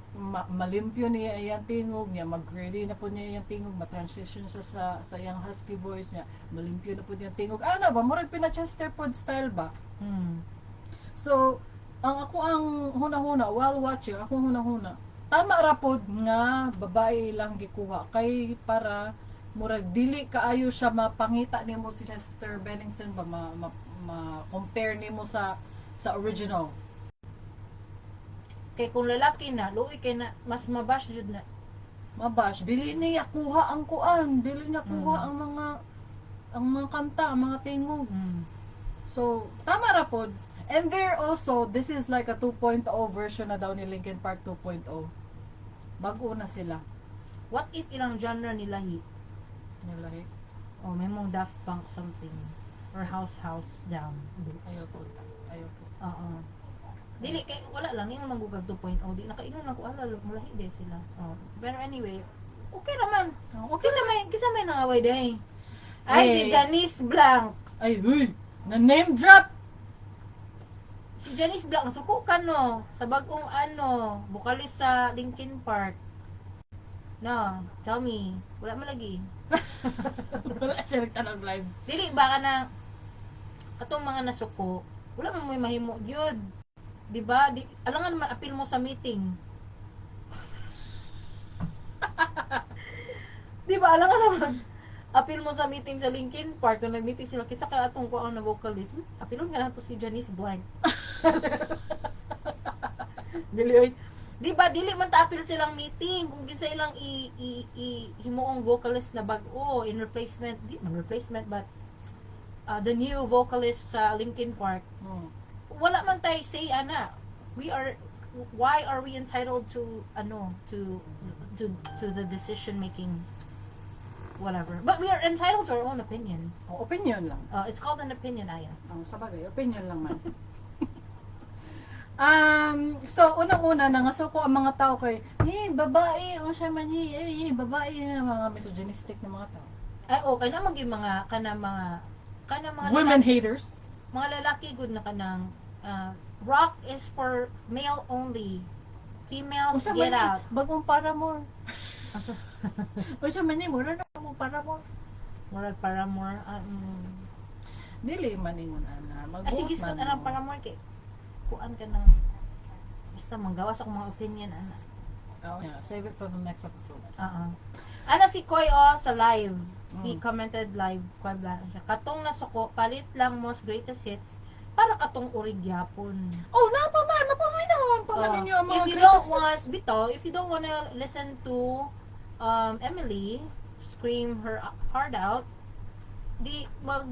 malimpyo niya iyang tingog niya, mag-ready na po niya iyang tingog, ma-transition siya sa iyang husky voice niya, malimpyo na po niya tingog. Ano ba, murag pina Chester pod style ba? So, ang ako ang huna-huna while watching, akong huna-huna, tama ra pod nga babae lang gikuha kay para murag dili kaayo siya mapangita nimo si Chester Bennington ba, ma compare nimo sa original. Kay kung lalaki na, luoy kay na mas mabash jud na. Mabash, dili niya kuha ang kuan, dili niya kuha ang mga kanta, ang mga tingog. So, tama ra pod. And there also, this is like a 2.0 version na daw ni Linkin Park 2.0. Bago na sila. What if ilang genre nila hi? Nilahi. Oh, may mong Daft Punk something or House House Down. Ayaw po. Ayaw po. Oo. Dili kay wala lang yung manggugag 2.0, di nakaingon lang ko ala mulahi di sila. Oh. Pero anyway, okay raman. Okay. Kisa may nangaway day. Ay, si Eh. Janice Blanc. Ay, huy! Na name drop! Si Janice Blanc nasuko ka no sa bagong ano, vocalist sa Linkin Park. No, tell me. Wala man lagi. Wala siya nagtanong live. Dili ba ka na katong mga nasuko, wala man mo'y mahimo gyud. Di ba? Di, alangan man appeal mo sa meeting. Di ba? Alangan naman. Appeal mo sa meeting sa Linkin Park. Nung nag-meeting sila, kisa ka atong ko ang na vocalist. Apilon nga nato si Janice Blanc. Dili oy. Di ba dili man ta apil silang meeting kung kinsa ilang i himuong vocalist na bag-o in replacement, di man replacement but the new vocalist sa Linkin Park. Wala man tay say ana. We are Why are we entitled to ano to the decision making? Whatever. But we are entitled to our own opinion. Oh, opinion lang. It's called an opinion, Aya. Oh, sa bagay, opinion lang man. So, unang-una, nangasuko ang mga tao kay, eh, babae, o siya man, eh, eh, babae, na mga misogynistic na mga tao. Ay, okay na maging mga kana mga Women lalaki, haters. Mga lalaki good na kanang rock is for male only. Females, Unsa get man, eh, out. bagong Paramore. Unsa man ni, mura na mo Paramore. Murag Paramore. Dili man ingon ana. Ah, Magbuot sige, man man anang mo. Paramore kay kuan ka ng basta manggawas akong mga opinion ana. Oh, yeah, save it for the next episode. Oo. Ano si Koy oh, sa live. He commented live. Koy bla siya. "Katong nasuko, palit lang most greatest hits para katong urig gyapon." Oh, napa man, napaminahon pa man Oh, ninyo ang mga if you greatest don't hits. want, bitaw, if you don't wanna listen to Emily scream her heart out, di mag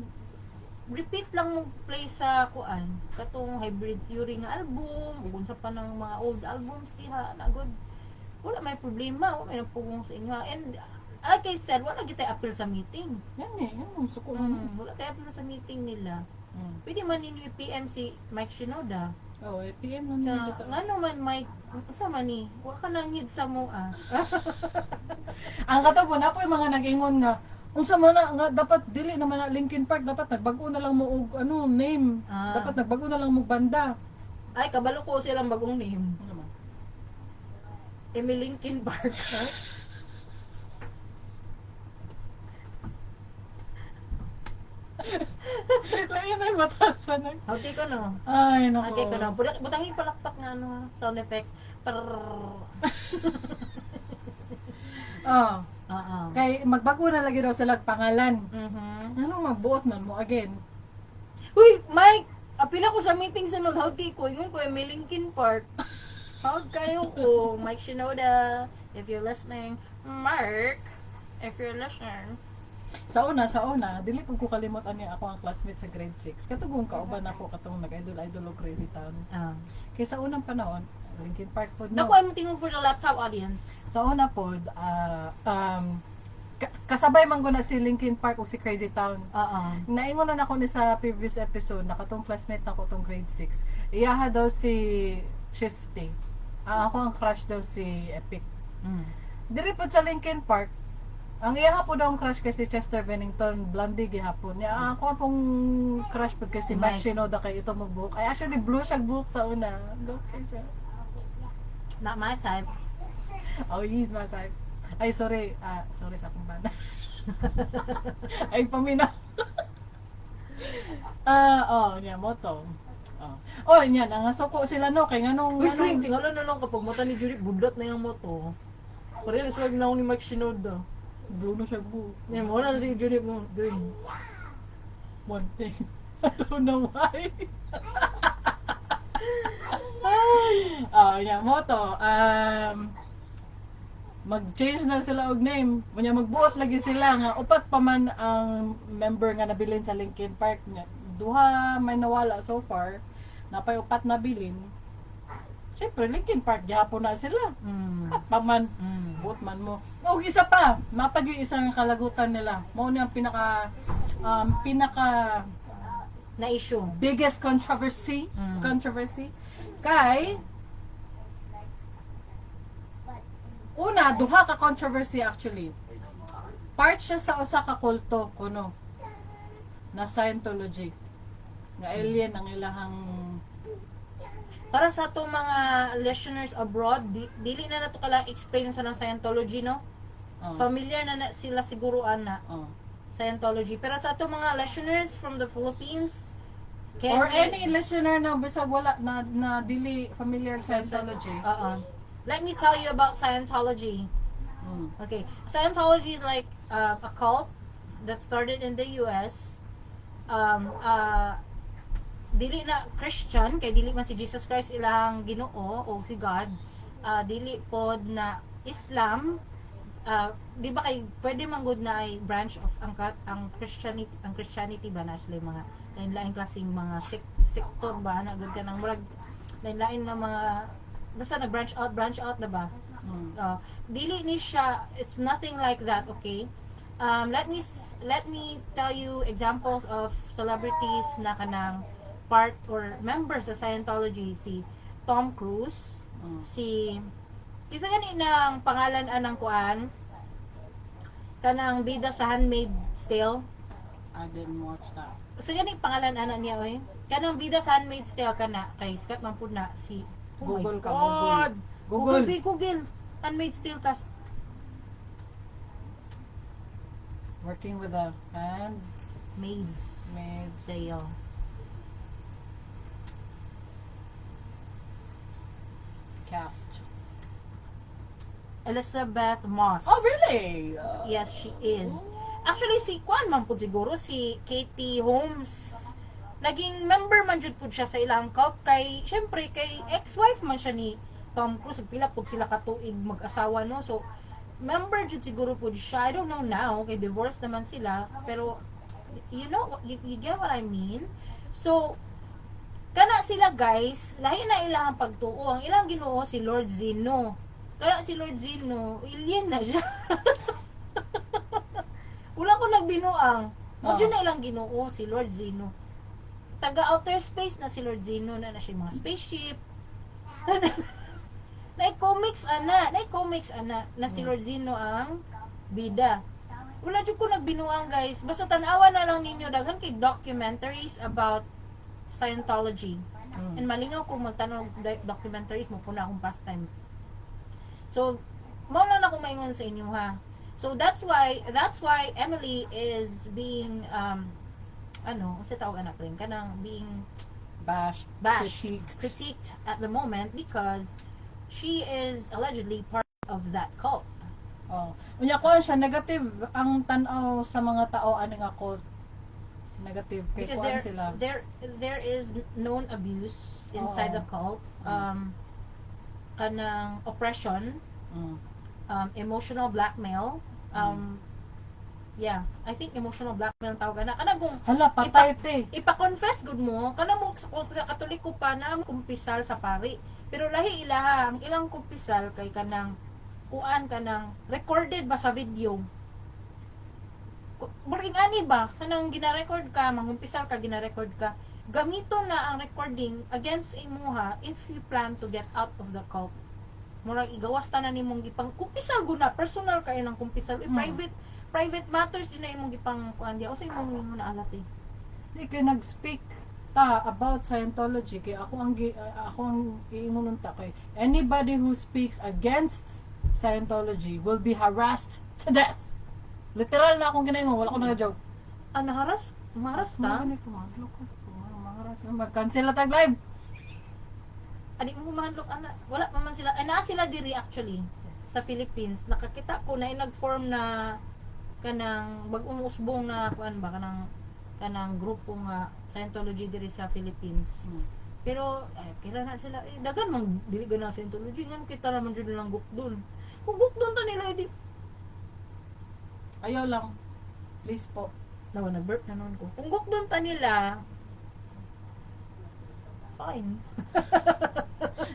repeat lang mo play sa kuan katong Hybrid Theory nga album ug unsa pa ng mga old albums diha na good, wala may problema, wala may nagpugong sa inyo. And like I said, wala gitay appeal sa meeting. Yan eh, yan ang suko man. Wala tay appeal sa meeting nila. Pwede man ninyo i-PM si Mike Shinoda. Oh, eh, PM lang Sa, ninyo kita. ngano man Mike, unsa man ni? Wa ka nang hid sa mo ah. Ang katapo na po yung mga nag-ingon nga unsa man na nga dapat dili naman na Linkin Park, dapat nagbago na lang mo og ano name. Ah. Dapat nagbago na lang mo og banda. Ay, kabalo ko silang bagong name. Ano man? Emily Linkin Park. Lain ay matasan nag. Hawti ko no. Ay nako. Okay ko no. Butangin palakpak nga ano, ha, sound effects. Prrrr. Oh, Oo. kay magbago na lagi daw sila og pangalan. Ano magbuot man mo again? Uy, Mike! Apila ko sa meeting sa nun. Hawti ko. Yun ko, Emily Linkin Park. Hawd kayo ko. Mike Shinoda, if you're listening. Mark, if you're listening. Sa una, dili pud ko kalimot ani ako ang classmate sa grade 6. Katugong kauban ako katong nag-idol-idol og Crazy Town. Ah. Kay sa unang panahon, Linkin Park pod no. Naku, I'm tingog for the laptop audience. Sa una pod, kasabay man guna si Linkin Park ug si Crazy Town. Oo. Naingon na nako ni sa previous episode na katong classmate nako tong grade 6. Iyaha daw si Shifty. Ah, ako ang crush daw si Epic. Diri pod sa Linkin Park, ang iyaha po daw ang crush kay si Chester Bennington, blondie gihapon. Ya, ako pong crush pod kay si Mike Mike. Shinoda kay ito magbuhok. Ay, actually blue siya buhok sa una. Okay siya. Not my type. Oh, he's my type. Ay, sorry. Ah, sorry sa akong bana. Ay, pamina. Ah, oh, niya, moto. Oh. Oh, niya, nangasuko sila no kay nganong Uy, Craig, nganong tingala na lang kapag mata ni Judy, budlat na yung moto. Pareho sila ginawa ni Mike Shinoda. Blue na siya buhok. Yan, wala na si Judy mo. Green. One thing. I don't know why. Oh, yeah, moto. Mag-change na sila og name. Munya magbuot lagi sila nga upat pa man ang member nga nabilin sa Linkin Park nya. Duha may nawala so far. Napay upat nabilin. Siyempre, Linkin Park gihapon na sila. Upat pa man. Buot man mo. Og isa pa, mapag yung isang kalagutan nila. Mao ni ang pinaka Na issue. Biggest controversy controversy kay una duha ka controversy actually. Part siya sa usa ka kulto kuno na Scientology nga alien ang ilahang Para sa atong mga listeners abroad, dili na nato kailangan explain sa ng Scientology, no? Oh, Familiar na sila siguro ana oh. Scientology. Pero sa atong mga listeners from the Philippines, can Or any listener na bisag wala na na dili familiar sa Scientology. Oo. Let me tell you about Scientology. Okay, Scientology is like a cult that started in the US. Dili na Christian kay dili man si Jesus Christ ilang Ginoo o si God. Dili pod na Islam. Di ba kay pwede man gud na ay branch of ang Christianity ba na sila yung mga lain-lain klaseng mga sektor ba na gud kanang murag lain-lain na mga basta nag branch out na ba. Dili ni siya, it's nothing like that, okay? Let me tell you examples of celebrities na kanang part or members sa Scientology: si Tom Cruise, si kinsa gani nang pangalan anang kuan, kanang bida sa Handmaid's Tale. I didn't watch that. So gani pangalan ana niya oy, kanang bida sa Handmaid's Tale, kana kay Scott man pud na si, oh my Google ka, God. Google. Google. Google. Google, Google. Handmaid's Tale cast. Working with a hand Maids maids. Tale. Cast. Elisabeth Moss. Oh, really? Yes, she is. Actually, si Kwan man pud siguro, si Katie Holmes. Naging member man jud pud siya sa ilang cult kay syempre kay ex-wife man siya ni Tom Cruise. Pila pud sila katuig mag-asawa, no. So member jud siguro pud siya. I don't know now kay divorce naman sila, pero you get what I mean. So kana sila, guys, lahi na ilang pagtuo. Ang ilang Ginoo si Lord Zeno. Kana si Lord Zeno, alien na siya. Wala ko nagbinuang. Mo Oh. na ilang Ginoo si Lord Zeno. Taga outer space na si Lord Zeno na na siya mga spaceship. Na comics ana, na comics ana na si Lord Zeno ang bida. Wala jud ko nagbinuang, guys. Basta tan-awa na lang ninyo, daghan kay documentaries about Scientology. And malingaw kung magtanaw og documentaries mo puna akong pastime. So, mao na na akong maingon sa inyo ha. So that's why Emily is being ano, unsa tawag anak rin kanang being Bashed. Bashed, Critiqued. Critiqued at the moment because she is allegedly part of that cult. Oh. Unya ko siya, negative ang tan-aw sa mga tao ani nga cult. Negative kay Because kuan there sila. there is known abuse inside Oo. the cult. Kanang oppression, emotional blackmail. Yeah, I think emotional blackmail ang tawag na. Kanang kung Hala, patay te. Ipa-confess gud mo, kana mo sa Katoliko pa na kumpisal sa pari. Pero lahi ilaha, ang ilang kumpisal kay kanang kuan, kanang recorded ba sa video. Murag ani ba kanang gina-record ka, mangumpisal ka, gina-record ka. Gamito na ang recording against imuha if you plan to get out of the cult. Murag igawas ta na nimong gipang kumpisal gud na, personal kayo ng kumpisal. Eh, private private matters jud na imong gipang kuan diya. Usa imong nimo na alat eh. Di kay nag-speak ta about Scientology kay ako ang iingon ta kay anybody who speaks against Scientology will be harassed to death. Literal na akong ginaingon, wala ko na-joke. Ah, naharas? Maharas ta? Mga ko, mahadlok ko. Maharas. Mag-cancel na tag live. Ani mo mahadlok ana. Wala pa man sila. Ay, naa sila diri actually sa Philippines. Nakakita ko na nag-form na kanang bag-ong usbong na kuan ba, kanang kanang grupo nga Scientology diri sa Philippines. Pero ay, kira na sila eh, dagan man dili gana Scientology ngan kita naman jud lang gukdon. Kung gukdon ta nila edi Ayaw lang. Please po. Nawa, nag-burp na noon ko. Kung gukdon ta nila, fine.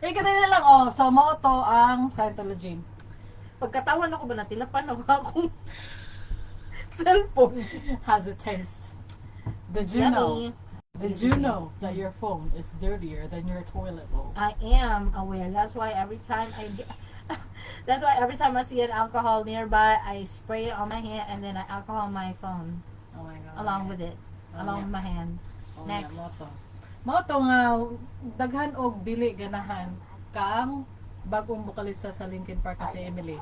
Eh, kanina lang, oh, so mao to ang Scientology. Pagkatawan ako ba, natilapan ako akong cellphone. Has a taste. Did you know? Yummy. Did you know that your phone is dirtier than your toilet bowl? I am aware. That's why every time I see an alcohol nearby, I spray it on my hand and then I alcohol my phone Oh my God. along with it, Oh, along yeah. with my hand. Oh, Next. Yeah, mao to. Mao to nga daghan og dili ganahan kang bagong bokalista sa Linkin Park kasi Emily.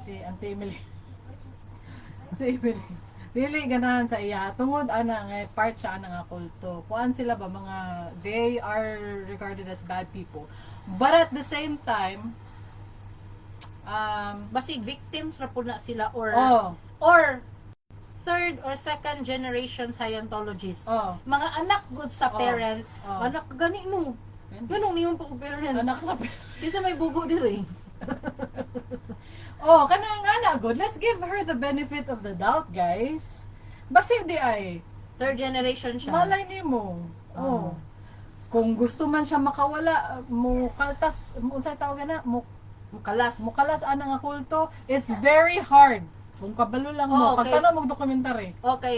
Si Auntie Emily. Si Emily. Dili ganahan sa iya tungod ana nga part siya ana nga kulto. Kuan sila ba, mga they are regarded as bad people. But at the same time Basig victims ra pud na sila or or third or second generation Scientologists. Mga anak good sa parents. Anak gani no. Ganong niyon pa og parents. Anak sa Kinsa may bugo diri? Oh, kanang ana good. Let's give her the benefit of the doubt, guys. Basi di ay Third generation siya. Malay nimo. Oh. Kung gusto man siya makawala, mo kaltas, mo unsay tawag na, mo Mukalas. mukalas ana nga kulto, it's very hard. Kung kabalo lang Oo, mo, okay. pagtanaw mo dokumentary, Okay,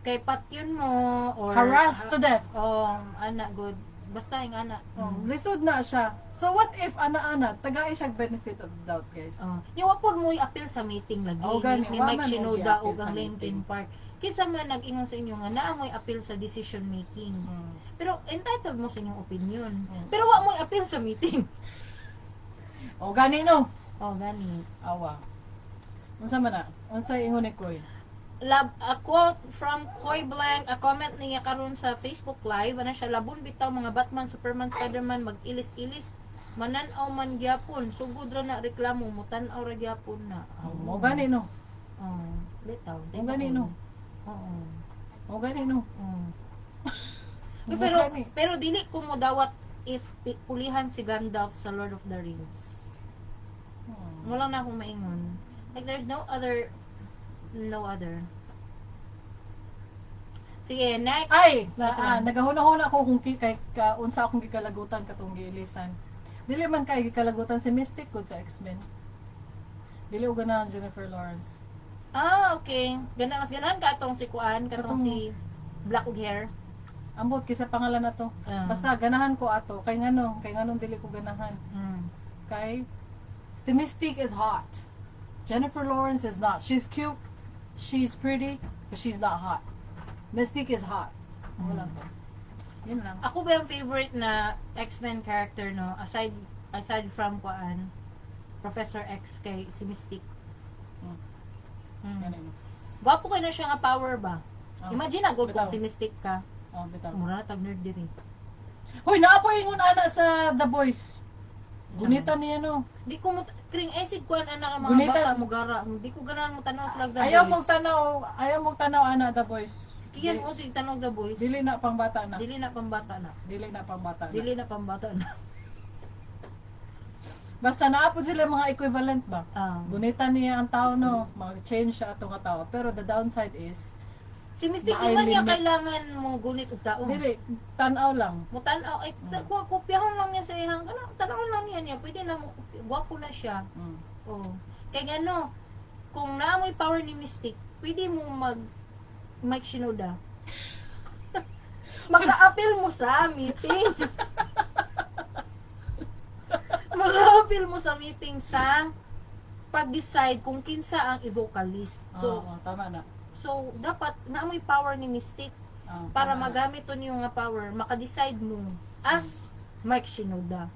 kay patyon mo or harassed to death. Oh, ana good. Basta yung ana. Oh, lisod na siya. So what if ana-ana, tagay siya benefit of the doubt, guys. Oh. Yung wa pod mo i-appeal sa meeting lagi Oo, gani. ni Wa Mike man mo Shinoda i-appeal ug sa ang meeting. Linkin Park. Kinsa man nag-ingon sa inyo nga naa mo'y appeal sa decision making. Pero entitled mo sa inyong opinion. Pero wa mo'y appeal sa meeting. O gani no. Oh, gani. Awa. Unsa man na? Unsa ingon ni Koy? Lab, a quote from Koy Blank, a comment niya karon sa Facebook Live, ana siya, labon bitaw mga Batman, Superman, Spiderman, mag-ilis-ilis, manan-aw man gyapon, sugod ra na reklamo, mutan-aw ra gyapon na. Oh, mo gani no. Oh, bitaw. Mo gani no. Oo. Mo gani no. Oo. Mo Pero gani. pero dili ko mo dawat if pulihan si Gandalf sa Lord of the Rings. Wala na akong maingon. Like there's no other no other. Sige, next. Ay, na, What's wrong? nagahuna-huna ako kung kay ka, unsa akong gikalagutan katong giilisan. Dili man kay gikalagutan si Mystic gud sa X-Men. Dili og ganahan Jennifer Lawrence. Ah, okay. Gana mas ganahan ka atong si Kuan, katong Katong- si Black ug hair. Ambot kaysa pangalan na to. Ah. Basta ganahan ko ato kay ngano, kay nganong dili ko ganahan. Kay si Mystique is hot. Jennifer Lawrence is not. She's cute, she's pretty, but she's not hot. Mystique is hot. Wala to. Yun lang. Ako ba yung favorite na X-Men character no? Aside aside from Kuan, Professor X kay si Mystique. Ganun. Gwapo kay na siya nga power ba? Oh. Imagine na good kung Bitaw. si Mystique ka. Oh, bitaw. Mura na tag nerd diri. Hoy, naapoy ingon ana sa The Boys. Gunita niya no. Di ko mo kring eh si Kuan anak ang mga Gunita. bata mo gara. Di ko ganahan mo tanaw sila The Ayaw Boys. mong tanaw, ayaw mong tanaw ana The Boys. Kiyan mo sig tanaw The Boys. Dili na pangbata na. Dili na pambata na. Dili na pangbata na. Dili na pambata na. Basta naapod sila mga equivalent ba? Ah. Gunita niya ang tao no, mag-change siya ato nga tao. Pero the downside is Si Mystique Naay di man niya limit. kailangan mo gunit og tao. dili tanaw lang. Mo tan-aw ay kuha kopyahon lang niya sa iyang kana tan-awon lang niya niya pwede na mo kopya. Gwapo na siya. Oh. Kay ngano kung naa mo'y power ni Mystique, pwede mo mag Mike Shinoda. Maka-appeal mo sa meeting. Maka-appeal mo sa meeting sa pag-decide kung kinsa ang i-vocalist. So, Oo, tama na. so dapat naa mo'y power ni Mystique Oo, para tama na. magamit to niyo nga power, maka-decide mo as Mike Shinoda.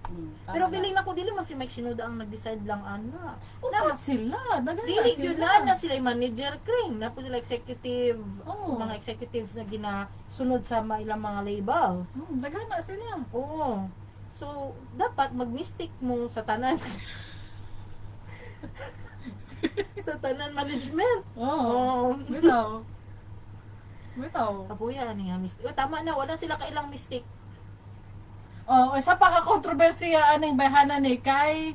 Tama Pero na. feeling nako dili man si Mike Shinoda ang nag-decide lang ana. Upat sila, daghan na Dili sila. jud na na sila yung manager kring, na po sila executive, Oo. mga executives na ginasunod sa ilang mga label. Daghan na sila. Oo. So, dapat mag-mystic mo sa tanan. Sa tanan management. Oo. Oo. Bitaw. Bitaw. Kapuya ani nga mystic. Oh, tama na, wala sila kailang mystic. Oh, isa pa ka kontrobersiya aning bayhana ni kay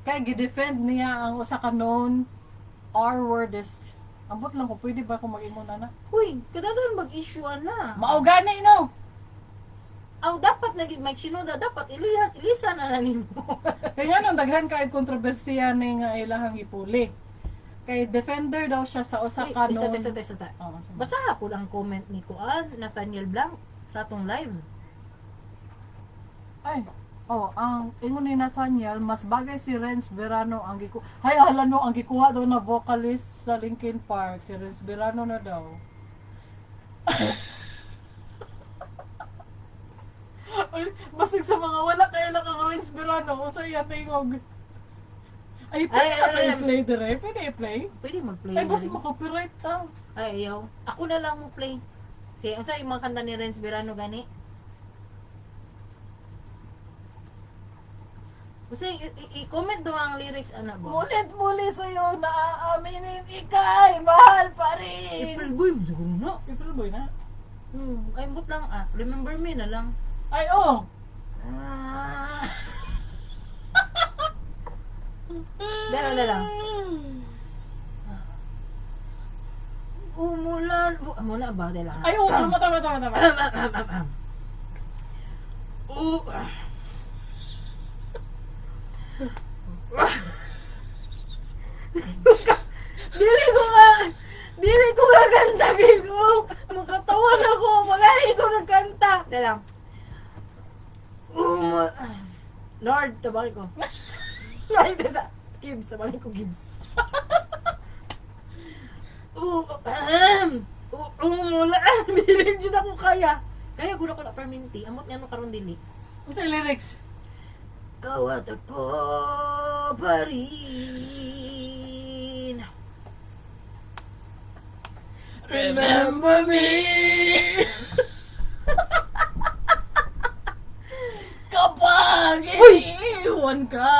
kay gidefend niya ang usa ka known R-wordist. Ambot lang ko pwede ba kung mag-ingon ana? Huy, kadaghan mag-issue ana. Mao gani no. Aw, dapat naging Mike Shinoda, dapat ilisa, ilisa na na nimo. Kay nganong daghan kay kontrobersiya ni nga ilahang gipuli. Kay defender daw siya sa usa Uy, ka isa, known. isa, isa, isa. Oh, sige. Basa po ang comment ni Kuan, Nathaniel Blanc, sa atong live. Ay, oh, ang ingon ni Nathaniel, mas bagay si Renz Verano ang giku. Hay, hala no, ang gikuha daw na vocalist sa Linkin Park, si Renz Verano na daw. Ay, basig sa mga wala kay lang ang Renz Verano, unsa iya tingog. Ay, pwede Ay, na ay, ba ay. i-play dire? Pwede i-play? Pwede mag-play. Ay, na basig rin. makopyright ta. Ay, ayaw. Ako na lang mo play. Sige, unsa yung mga kanta ni Renz Verano gani? Kasi i-comment daw ang lyrics ana ba? Mulit muli sa'yo, naaaminin, ika'y mahal pa rin. April Boy, siguro na. April Boy na. Ay, but lang ah. Remember me na lang. Ay, oh! Ah. Dala na lang. Umulan. Muna ba? Dala. Ay, oo, tama, tama, tama, tama. Dili ko nga. Gaganda kay ko. Makatawa na ko. Magani ko nagkanta. Teka lang. Lord, tabaki ko. Ay, sa Gibbs, tabaki ko Gibbs. Ahem. Wala. Dili jud ako kaya. Kaya gud ako na perminti. Amot nga no karon dili. Unsa lyrics? Kawat ako pa rin. Remember me. Kapag iniiwan ka.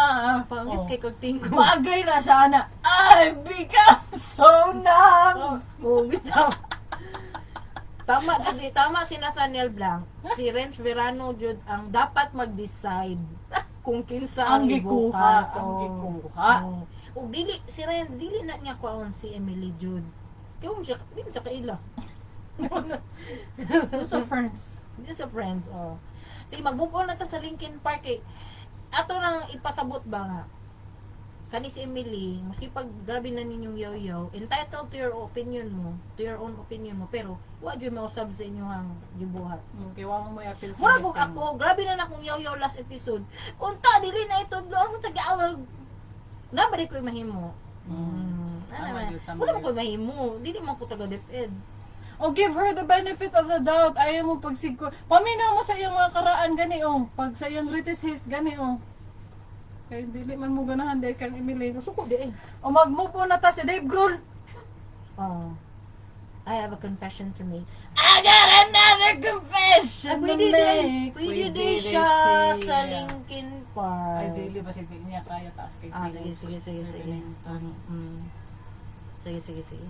Pangit Oh. kay kag tingko. Bagay na siya na I've become so numb. Oh, bitaw. Tama jud eh. Tama si Nathaniel Blanc. Si Renz Verano jud ang dapat mag-decide kung kinsa Ang ang gikuha, ibukas. ang Oh. gikuha. Oh. Ug dili si Renz dili na niya kuhaon si Emily Jude. Kay mo siya, di mo siya kaila. So friends. Hindi sa friends, oh. Sige, mag-move on na ta sa Linkin Park eh. Ato nang ipasabot ba nga? Kani si Emily, maski pag grabe na ninyong yaw-yaw, entitled to your opinion mo, to your own opinion mo, pero wa jud mausab sa inyong gibuhat. Okay, wa mo i-appeal sa Mura gug victim. ako, grabe na na akong yaw-yaw last episode. Unta dili na itudlo ang Tagalog. Na ba ko'y mahimo? Ano Tama man? yun, tama Wala man yun. ko'y mahimo. Dili man ko taga DepEd. O give her the benefit of the doubt. Ayaw mo pagsigko. Paminaw mo sa iyang mga karaan gani oh. Pag sa iyang greatest hits gani oh. Kay dili man mo ganahan dahil kang Emily. Masuko di eh. O mag-move on na ta si Dave Grohl. Oh. I have a confession to make. I got another confession Ah, to pwede din. make. Pwede din siya sa Linkin Park. Ay, dili ba sige niya kaya taas kay Ah, sige, sige, sige, sige. Sige, sige, sige.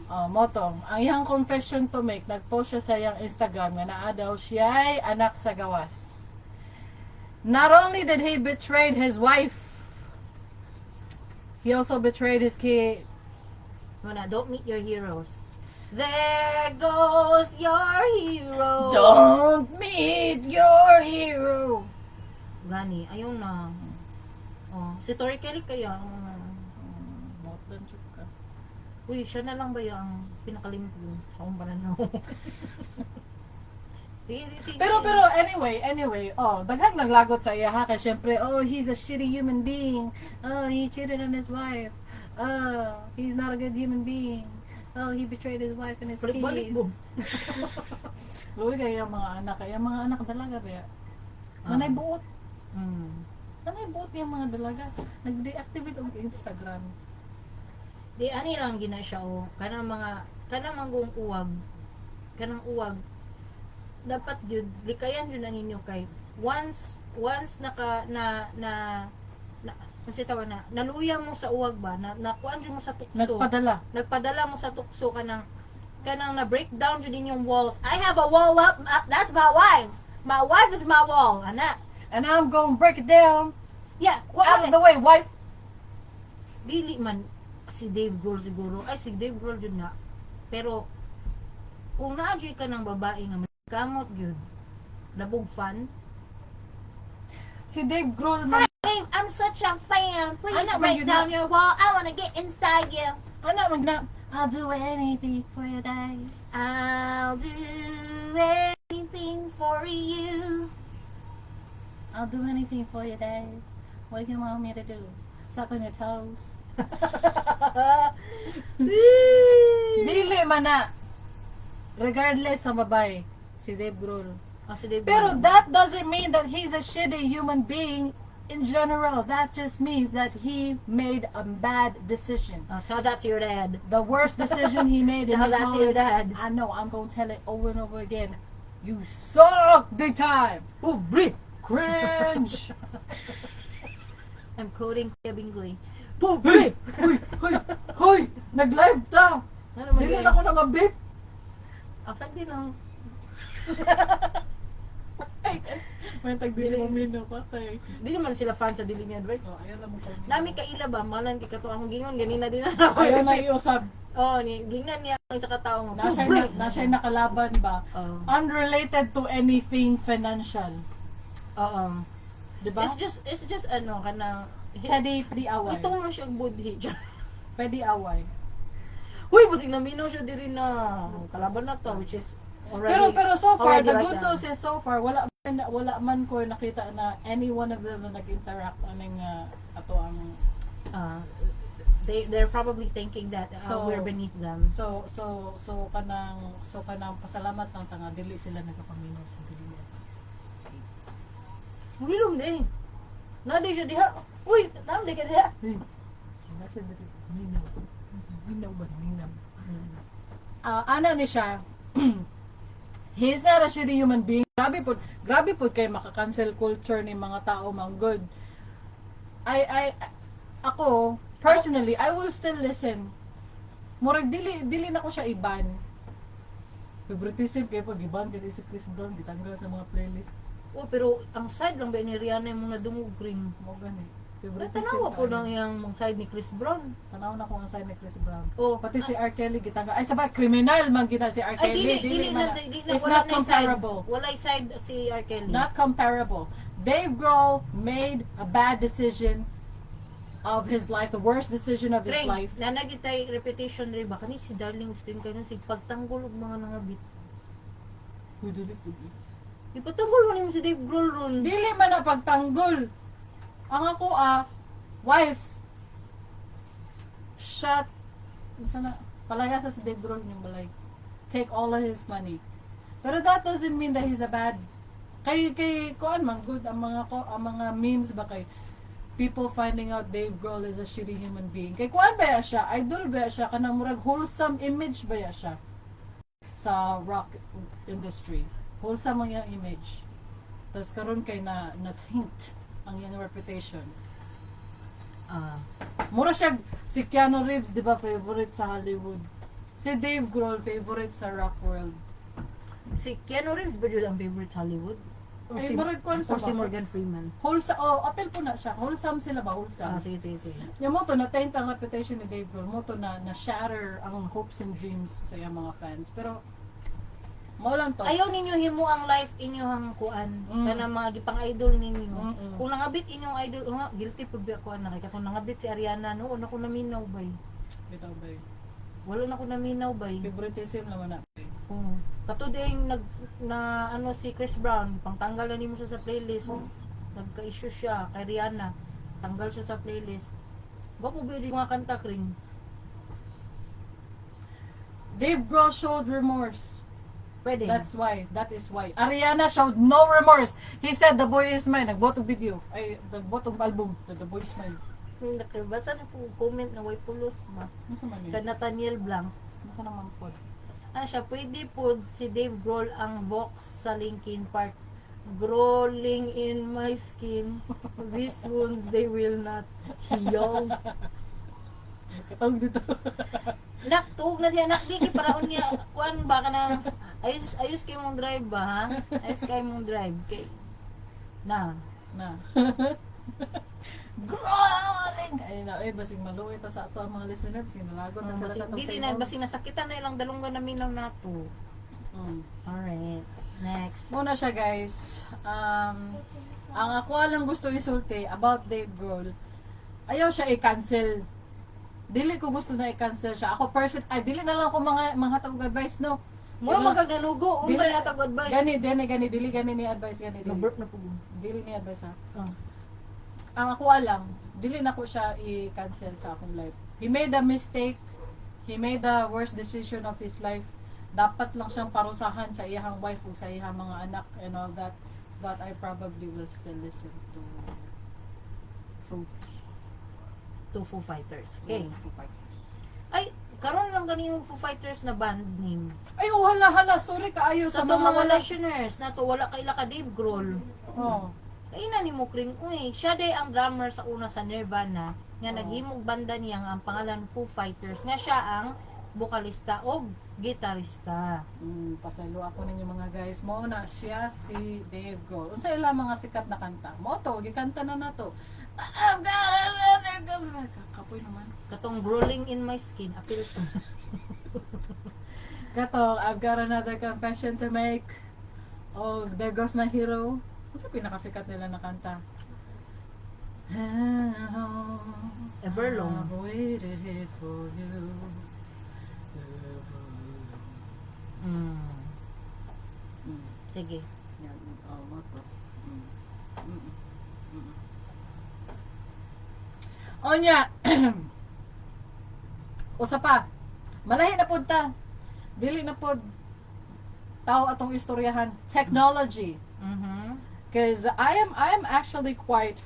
Oh, moto, ang iyang confession to make, nagpost siya sa iyang Instagram nga naa daw siya ay anak sa gawas. Not only did he betrayed his wife, he also betrayed his kid. Muna, don't meet your heroes. There goes your hero. Don't meet your hero. Gani, ayaw na. Oh, si Tori Kelly kaya. Moto ka. Uy, siya na lang ba yung ang pinakalimpyo sa akong pananaw? Sige, sige, sige. Pero anyway, oh, daghang naglagot sa iya ha kay syempre, oh, he's a shitty human being. Oh, he cheated on his wife. Oh, he's not a good human being. Oh, he betrayed his wife and his Balik-balik kids. mo. Luoy kay ang mga anak, kay ang mga anak dalaga ba? Manay buot. Manay buot yung mga dalaga. Nag-deactivate og Instagram. Di ani lang gina siya o kanang mga kanang manggong uwag, kanang uwag dapat jud likayan jud na ninyo kay once once naka na na na unsa tawag na naluya mo sa uwag ba na nakuan jud mo sa tukso, Nagpadala. Nagpadala mo sa tukso, kanang na breakdown jud inyong walls. I have a wall up, that's my wife. My wife is my wall, ana. And I'm gonna break it down. Yeah. Out of the way, wife. Dili man si Dave Grohl siguro, ay, si Dave Grohl jud na, pero kung naa jud ka ng babae nga kamot gyud labog fan. Si Dave Grohl man. Babe, I'm such a fan. Please Anak, break man, yun down your wall. I wanna get inside you. Ana man na. I'll do anything for you, Dave. I'll do anything for you. I'll do anything for you, Dave. What do you want me to do? Suck on your toes? Dili man na. Regardless sa babae, si Dave Grohl. Ah, si Dave Pero Grohl. that doesn't mean that he's a shitty human being in general. That just means that he made a bad decision. Oh, tell that to your dad. The worst decision he made in Tell his that to whole your dad. I know. I'm gonna tell it over and over again. You suck big time. Oh, breathe. Cringe. I'm quoting Kuya Bingoy. Hoy! Hoy! Hoy! Hoy! Nag-live ta! Ano man Dili yun? na ako na mabip. After din ang May tagdili mo mino patay. Di naman sila fan sa dili ni advice. Oh, ayaw na mo kami. Nami kaila ba malan kay kato akong gingon ganina din na ako. Ayaw na iusab. Oh, ni gingnan niya ang isa ka tawo nga. Na siya'y nakalaban ba? Oo. Unrelated to anything financial. Oo. Diba? It's just ano kanang Pwede, pwede away. Itong mo siya budhi. Pwede away. Uy, basig naminaw siya diri na kalaban na to, which is already Pero pero so far, already the like good that. news is so far wala man ko nakita na any one of them na nag-interact aning ato ang They're probably thinking that we're beneath them. So kanang pasalamat lang ta nga dili sila nagapaminaw sa dili ni advice. Muhilom na eh. Nadi siya diha. Uy, naam di ka diha. Hey, nasa dili minaw. Minaw ba minaw? Ah, ana ni siya. He's not a shitty human being. Grabe po kay maka-cancel culture ni mga tao man good. I ako personally, I will still listen. Murag dili na ko siya iban. Favoritism kay pag iban kay si Chris Brown gitanggal sa mga playlist. Oh, pero ang side lang ba ni Rihanna yung mga dungog ring. Mo gani. Favoritism. Tanawa po kaayo. lang yung mga side ni Chris Brown. Tanaw na ko ang side ni Chris Brown. Oh, Pati si R. Kelly gitanggal. Ay sabay kriminal man kita si R. Ay, Kelly. dili, dili na, man dili na, It's wala not na comparable. Side, walay side si R. Kelly. Not comparable. Dave Grohl made a bad decision of his life, the worst decision of his Ring, life. nanagi tay reputation rin ba? Kani si Darling Spring kayo sig pagtanggol og mga nangabit. Uy, dili, dili. Ipagtanggol mo nimo si Dave Grohl ron. Dili man na pagtanggol. Ang ako wife shot unsa na palaya sa si Dave Grohl yung balay. Take all of his money. Pero that doesn't mean that he's a bad kay kuan man good ang mga ko ang mga memes ba kay people finding out Dave Grohl is a shitty human being. Kay kuan ba ya siya? Idol ba ya siya? Kanang murag wholesome image ba ya siya sa rock industry? Wholesome ang iyang image. Tapos karon kay na taint ang iyang reputation. Mura siya si Keanu Reeves, di ba, favorite sa Hollywood. Si Dave Grohl favorite sa rock world. Si Keanu Reeves ba jud ang favorite sa Hollywood? Or Ay, si, murag kuan sa or si ba? Morgan Freeman? Wholesome, oh, apel po na siya. Wholesome sila ba? Wholesome. Ah, sige, sige, sige. Yung mo to, na-taint ang reputation ni Dave Grohl. Mo to na shatter ang hopes and dreams sa iyang mga fans. Pero, mao lang to. Ayaw ninyo himo ang life inyong kuan kanang mga gipang idol ninyo. Kung nangabit inyong idol, oh, nga, guilty pud ba kuan na kay kung nangabit si Ariana no, una ko naminaw bay. Bitaw ba yun? Wala na ko naminaw bay. Favoritism naman na. Oo. Kato din nag na ano si Chris Brown, pangtanggal na nimo siya sa playlist. Nagka-issue siya kay Rihanna. Tanggal siya sa playlist. Gwapo ba yung mga kanta kring? Dave Grohl showed remorse. Pwede. That's why. That is why. Ariana showed no remorse. He said, "The boy is mine." Nagbuhat og video. Ay, nagbuhat og album. "The boy is mine." Yung nakabasa na po comment na way pulos ba? Ano sa man Kay yun? Nathaniel Blanc. Ano sa naman po? Ano siya, pwede po si Dave Grohl ang vox sa Linkin Park. Growling in my skin, these wounds they will not heal. Katong dito. Nak, tuog na siya, nak, di kay paraon niya, kuan ba ka na, ayos, ayos kay mong drive ba, ha? Ayos kay mong drive, kay, na, Na. Growling! Ay na, eh, basig maluoy ta sa ato ang mga listener, basig nalagot na sila basig, sa atong dili na, tingog. basig nasakitan na ilang dalunggan na minaw nato. Alright, next. Muna siya, guys. Ang ako lang gusto isulti about Dave Grohl, ayaw siya i-cancel. Dili ko gusto na i-cancel siya. Ako person, ay dili na lang ko mga tag advice no. Mura Dili- magaganugo, Dili- unta yata advice. Gani, dili, gani, dili gani ni advice gani. Dili, No-burp na po. dili ni advice ha. Ah. Ang ako alam, dili na ko siya i-cancel sa akong life. He made a mistake. He made the worst decision of his life. Dapat lang siyang parusahan sa iyang wife o sa iyang mga anak and all that. But I probably will still listen to Foo. To Foo Fighters. Okay. Foo Fighters. Ay, karon lang gani yung Foo Fighters na band name. Ay, oh, hala, hala. Sorry kaayo Sa sa, to mga wala. listeners na to wala kay ka Dave Grohl. Oh. Kay na ni mo kring uy, siya day ang drummer sa una sa Nirvana nga Oh. naghimog banda niya nga ang pangalan Foo Fighters nga siya ang bokalista og gitarista. Pasaylo ako ninyo mga guys. Mao na siya si Dave Grohl. Unsa ila mga sikat na kanta? Mo to, gikanta na nato. I've got another girlfriend. Kapoy naman. Katong Growling in My Skin, apil to. Kato, "I've got another confession to make." Oh, "There Goes My Hero." Unsa pinakasikat nila na kanta? Hello. Everlong. I've waited here for you. Sige. Yan, oh, mo to. Onya. Usa pa. Malahi na pud ta. Dili na pud tao atong istoryahan. Technology. Because I am actually quite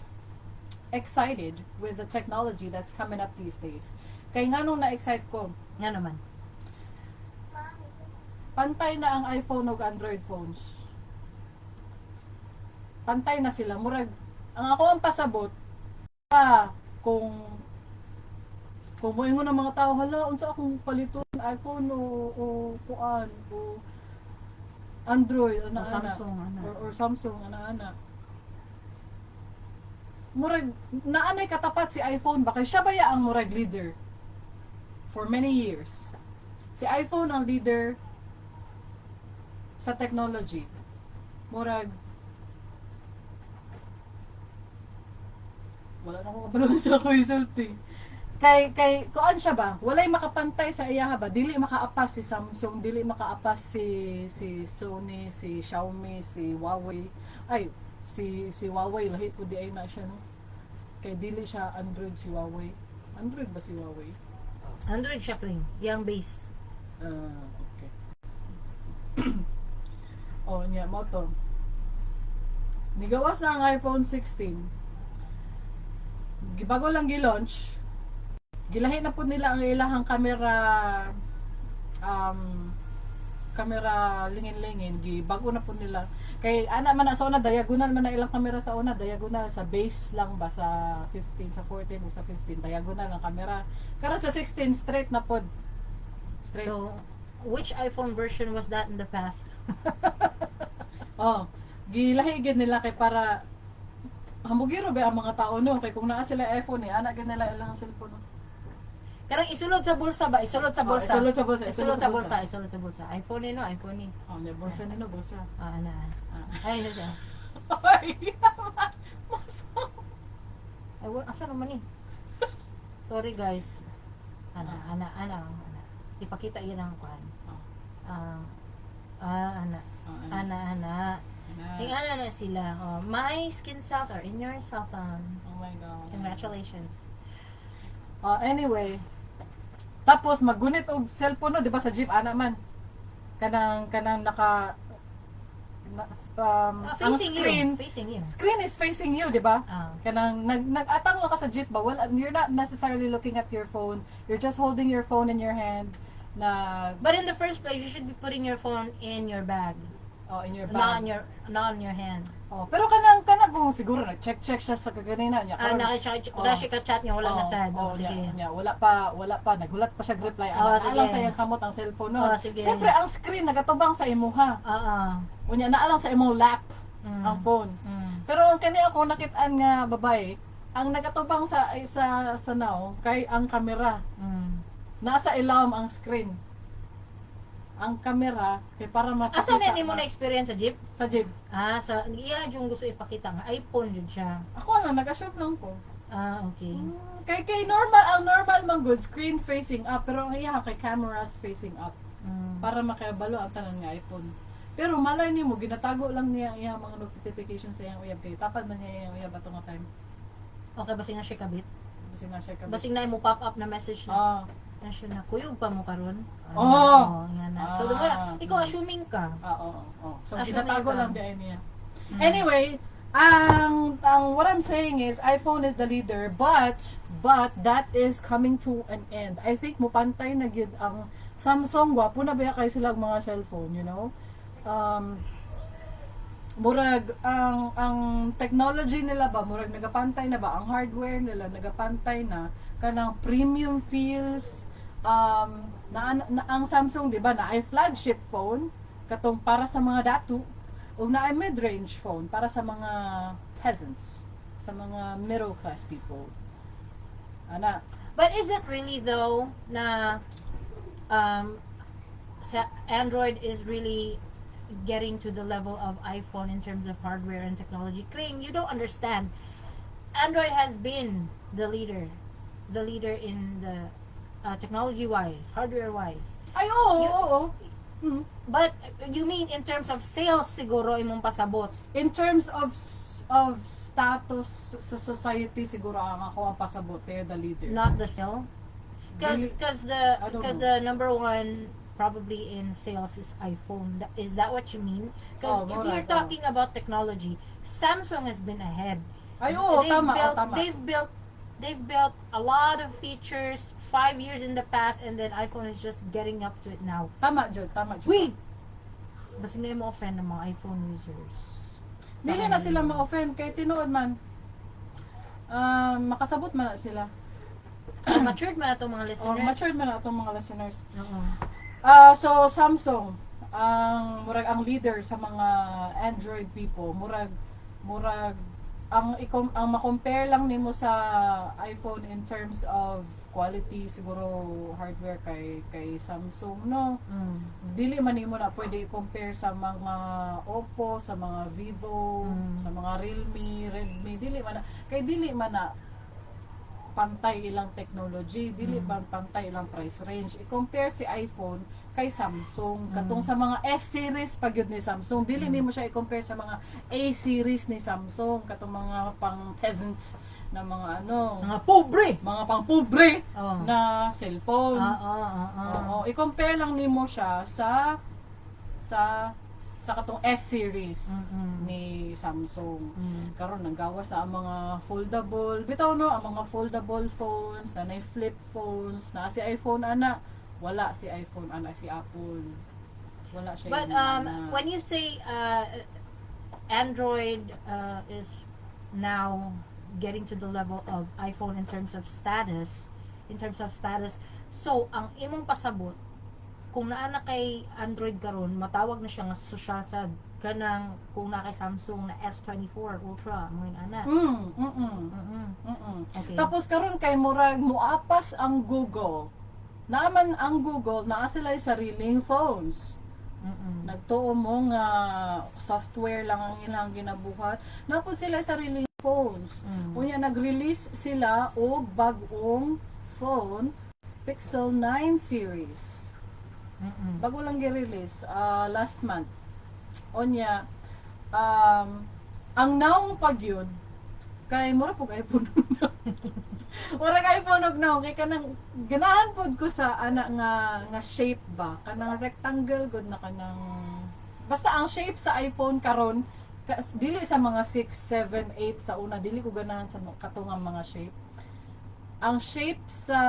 excited with the technology that's coming up these days. Kay nganong na-excite ko, Nga naman. Pantay na ang iPhone ug Android phones. Pantay na sila. Murag, ang ako ang pasabot, pa, kung moingon ang mga tao, "Hala, unsa akong paliton, iPhone o kuan o Android," ana O ana. Samsung, ana. Or Samsung, ana ana. Murag naanay katapat si iPhone ba kay siya baya ang murag leader for many years. Si iPhone ang leader sa technology. Murag wala na akong kabalo sa ako isulti. Kay kuan siya ba? Walay makapantay sa iya ba? Dili makaapas si Samsung, dili makaapas si Sony, si Xiaomi, si Huawei. Ay, si Huawei lahi pud di ay na siya, no. Kay dili siya Android si Huawei. Android ba si Huawei? Android siya, Kring. Yang base. Ah, okay. Oh, niya mo to. Nigawas na ang iPhone 16. Gibago lang gi-launch. Gilahi na pud nila ang ilahang camera lingin-lingin, gibago na pud nila. Kay ana man na sa una, diagonal man na ilang camera sa una, diagonal sa base lang ba sa 15, sa 14 o sa 15, diagonal ang camera. Karon sa 16, straight na pod. Straight. So, which iPhone version was that in the past? Oh, gilahi gid nila kay para hamugiro ba ang mga tao, no, kay kung naa sila iPhone eh, ana gid nila ilang cellphone, no. Karang isulod sa bulsa ba? Isulod sa Oh, bulsa. isulod sa bulsa, Isulod sa bulsa. Isulod sa bulsa. iPhone ni, no? iPhone ni. Oh, nya bulsa nino, bulsa. Ah, ana. Ah. Ay, ano siya? Ay, Ay, asa naman eh? Sorry, guys. Ana, ana, ana, ana. Ipakita yun ang kuan. Oh, Ah, ah, ana. oh, Ana, ana. ana. Yung ana na sila. Oh, my skin cells are in your cell phone. Oh my God. Congratulations. Oh, anyway. Tapos maggunit og cellphone, no, di ba sa jeep ana man. Kanang naka na, Ah, ang facing screen, you. Facing you. Screen is facing you, di ba? Ah. Kanang nag-atang lang ka sa jeep ba? Well, you're not necessarily looking at your phone. You're just holding your phone in your hand na But in the first place, you should be putting your phone in your bag, oh, in your not bag. on your hand. Oh, pero kanang kung siguro nag-check-check siya sa kaganina niya. Ah, Karon- naka Oh. wala siya ka-chat niya, wala oh, na sad. Oh, Oh, sige. Niya, wala pa naghulat pa siya reply. Oh, Ana, sige. alang sa iyang kamot ang cellphone, no. Oh, sige. Siyempre ang screen nagatubang sa imuha. Oo. Unya naa lang sa imong lap ang phone. Pero ang kani ako nakitaan nga babae, ang nagatubang sa now kay ang kamera. Nasa ilawom ang screen. Ang kamera kay para makakita. Asa na nimo na experience sa jeep? Sa jeep. Ah, sa iya yung gusto ipakita nga iPhone jud siya. Ako lang nag-assume lang ko. Ah, okay. Kay normal ang normal man good screen facing up, pero ang iya kay cameras facing up para makabalo ang tanan nga iPhone. Pero malay nimo ginatago lang niya ang iyang mga notifications sa iyang uyab kay tapad man niya iyang uyab ato nga time. Okay, basing na siya kabit. Basing na siya kabit. Basing na mo pop up na message na. Ah. Na siya na kuyog pa mo karon. Oh. Oh, nga na. So, Ah. wala, ikaw assuming ka. Ah, oo, oo. So Assuming ginatago ka. lang diay niya. Anyway, ang what I'm saying is iPhone is the leader, but that is coming to an end. I think mupantay na gyud ang Samsung, gwapo na ba kay sila ang mga cellphone? Murag ang technology nila ba, murag nagapantay na ba ang hardware nila, nagapantay na kanang premium feels na ang Samsung, di ba, na ay flagship phone katong para sa mga datu ug na ay mid-range phone para sa mga peasants, sa mga middle class people, ana. But is it really though na sa Android is really getting to the level of iPhone in terms of hardware and technology? Kring, you don't understand. Android has been the leader in the technology wise, hardware wise. Ay, oo. But you mean in terms of sales siguro imong pasabot? In terms of status sa society siguro ang ako ang pasabot, they're the leader. Not the sale? Because cause the I don't because know. The number one probably in sales is iPhone. Is that what you mean? Because Oh, if more you're like, oh. talking about technology, Samsung has been ahead. Ay, oo, They've tama, oh, built, tama. They've built a lot of features 5 years in the past, and then iPhone is just getting up to it now. Tama, jud, tama, jud. Wait! Basta na mo offend ng mga iPhone users. Dili na sila ma-offend kay tinuod man. Makasabot man na sila. Ah, matured man na itong mga listeners. Oh, matured man na itong mga listeners. Oo. Ah, so Samsung ang murag ang leader sa mga Android people. Murag ang ma-compare lang nimo sa iPhone in terms of quality siguro hardware kay Samsung, no? Dili man nimo na pwede i-compare sa mga Oppo, sa mga Vivo, sa mga Realme, Redmi, dili man na kay dili man na pantay ilang technology, dili man pantay ilang price range. I-compare si iPhone kay Samsung, katong sa mga S series pag yun ni Samsung, dili nimo siya i-compare sa mga A series ni Samsung, katong mga pang peasants na mga ano, Mga pobre! Mga pang pobre na cellphone. Oo. Oo, i-compare lang nimo siya sa katong S series ni Samsung. Karon nanggawas na ang mga foldable, bitaw no, ang mga foldable phones, na nay flip phones, na si iPhone ana, wala si iPhone ana si Apple. Wala siya But yung ana. when you say Android is now getting to the level of iPhone in terms of status, so ang imong pasabot, kung naa na kay Android karon, matawag na siya nga social sad kanang kung naa kay Samsung na S24 Ultra, mga ana. Okay. Tapos karon kay murag muapas ang Google. Naaman ang Google, naa sila sariling phones. Nagtuo mo nga software lang ang ilang ginabuhat. Naa sila sariling phones. Unya nag-release sila og bag-ong phone, Pixel 9 series. Bago lang gi-release last month. Unya ang naong pagyud kay mura pug iPhone. Mura kay iPhone og naong kay kanang ganahan pod ko sa ana nga shape ba, kanang rectangle gud na kanang basta ang shape sa iPhone karon dili sa mga 6, 7, 8 sa una, dili ko ganahan sa katungang mga shape. Ang shape sa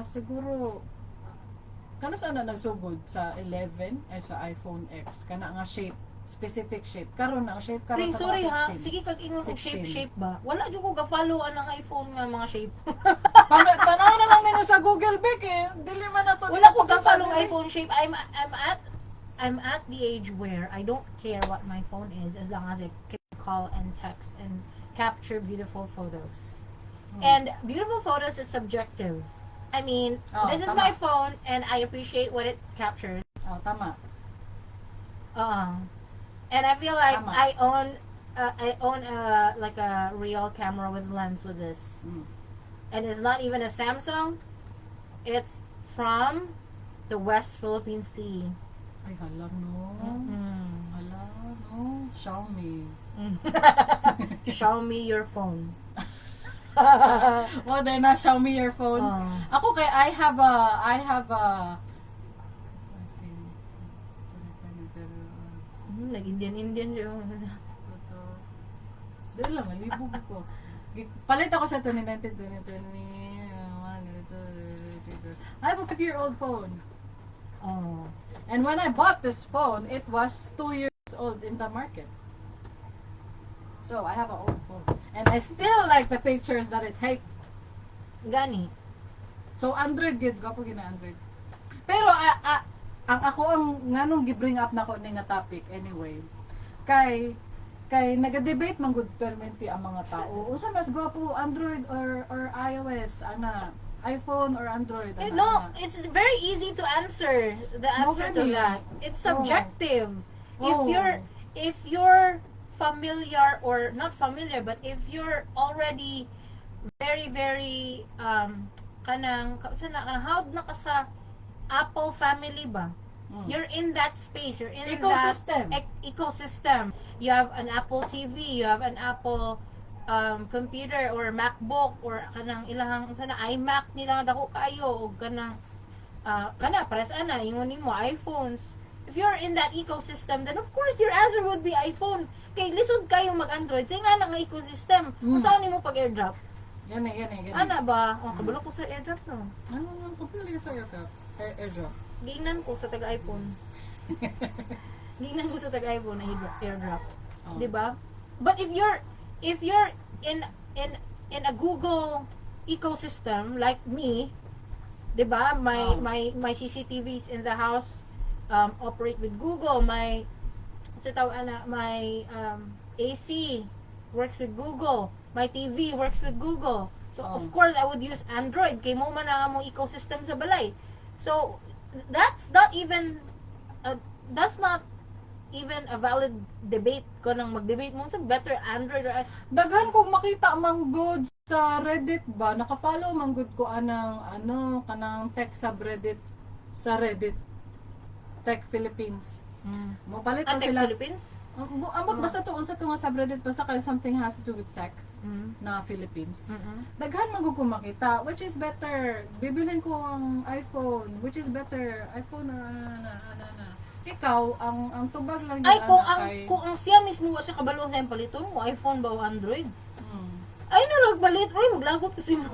siguro kano sa na nagsugod sa 11 ay sa iPhone X kana nga shape, specific shape karon, ang shape karon Pring, sa sorry mga ha, 15. sige kag ingon og shape 16. shape ba? Wala jud ko ga-follow anang iPhone nga mga shape. Tanaw na lang ninyo sa Google Big eh. Dili man na to. Wala ko ga-follow ng iPhone shape. I'm at the age where I don't care what my phone is as long as it can call and text and capture beautiful photos. And beautiful photos is subjective. I mean, Oh, this is tama. My phone and I appreciate what it captures. Oh, tama. And I feel like Tama. I own a like a real camera with lens with this. And it's not even a Samsung. It's from the West Philippine Sea. Ay, hala no. Hala no. Xiaomi. Show me your phone. Oh, then na show me your phone. Oh. Ako kay I have a Nag-Indian Indian siya. Dili lang, nalibog ko. Palit ako sa 2019, 2020, I have a 5-year-old phone. Oh. And when I bought this phone, it was 2 years old in the market. So I have an old phone. And I still like the pictures that it take. Gani. So Android gid, gwapo gid na Android. Pero ang ako ang nganong gi-bring up nako ni nga topic anyway. Kay naga-debate man gud permente ang mga tao. Unsa mas gwapo, Android or iOS ana, iPhone or Android Eh, ana, no, ana? It's very easy to answer the answer to Gani. That. It's subjective. If Oh. you're familiar or not familiar, but if you're already very very kanang sa na kanang how na ka sa Apple family ba? You're in that space. You're in Ecosystem. that ecosystem. You have an Apple TV, you have an Apple computer or MacBook or kanang ilang sana iMac nila nga dako kaayo og kanang kana pares ana ingon nimo iPhones. If you're in that ecosystem, then of course your answer would be iPhone. Kay lisod kayo mag-Android. Sa nga na nga ecosystem. Unsa nimo pag AirDrop? Gani, gani, gani. Ana ba? Oh, kabalo ko sa AirDrop, no. Ano nga, kapili sa AirDrop? AirDrop. Giingnan ko sa taga iPhone. Giingnan ko sa taga iPhone na AirDrop. Oh. 'Di ba? But if you're in a Google ecosystem like me, 'di ba? My Oh. my CCTVs in the house operate with Google. My sa tawag ana, my AC works with Google. My TV works with Google. So Oh. of course I would use Android kay mo man ang among ecosystem sa balay. So that's not even a valid debate ko nang mag-debate mo sa better Android or Daghan kong makita man good sa Reddit ba, naka-follow man good ko anang ano kanang tech subreddit sa Reddit Tech Philippines. Mo palit Ah, na Tech sila. Philippines? Amot basta to unsa to nga subreddit, basta kay something has to do with tech na Philippines. Daghan man gud ko makita which is better. Bibilhin ko ang iPhone, which is better, iPhone or ana na ana na. Ikaw ang tubag lang Ay, gyud kung ana ang kay- kung ang siya mismo wa siya kabalo sa iyang paliton mo, iPhone ba o Android? Ay nalagbalit, uy, maglagot ko si mo.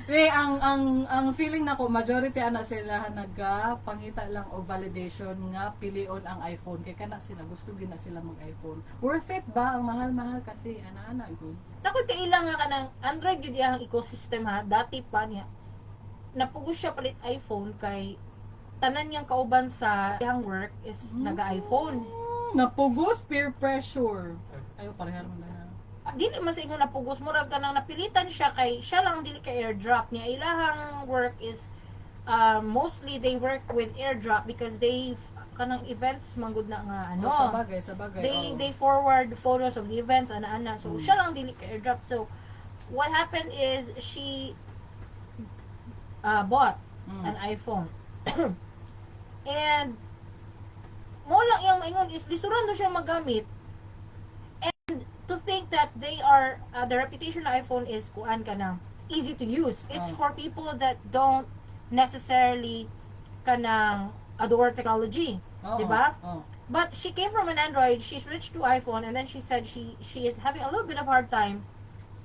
Eh, ang feeling nako, majority ana sila naga pangita lang og validation nga pilion ang iPhone kay kana sila gusto gina sila mag iPhone. Worth it ba ang mahal-mahal kasi ana-ana good? Takoy kaila nga kanang Android gyud iyang ecosystem ha, dati pa niya. Napugos siya palit iPhone kay tanan niyang kauban sa iyang work is naga-iPhone. Napugos peer pressure. Ayo, pareha man na. Dili man sa ingon napugos, murag kanang napilitan siya kay siya lang dili ka AirDrop niya. Ilahang work is mostly they work with AirDrop because they kanang events manggod na nga ano. Oh, sa bagay, sa bagay. They oh. they forward photos of the events, ana ana. So siya lang dili ka AirDrop. So what happened is she bought an iPhone. And mo lang iyang maingon is lisuran do siya magamit. And to think that they are the reputation ng iPhone is kuan ka na easy to use. It's Oh. for people that don't necessarily kanang adore technology. Oo, Diba? oo. But she came from an Android, she switched to iPhone, and then she said she is having a little bit of hard time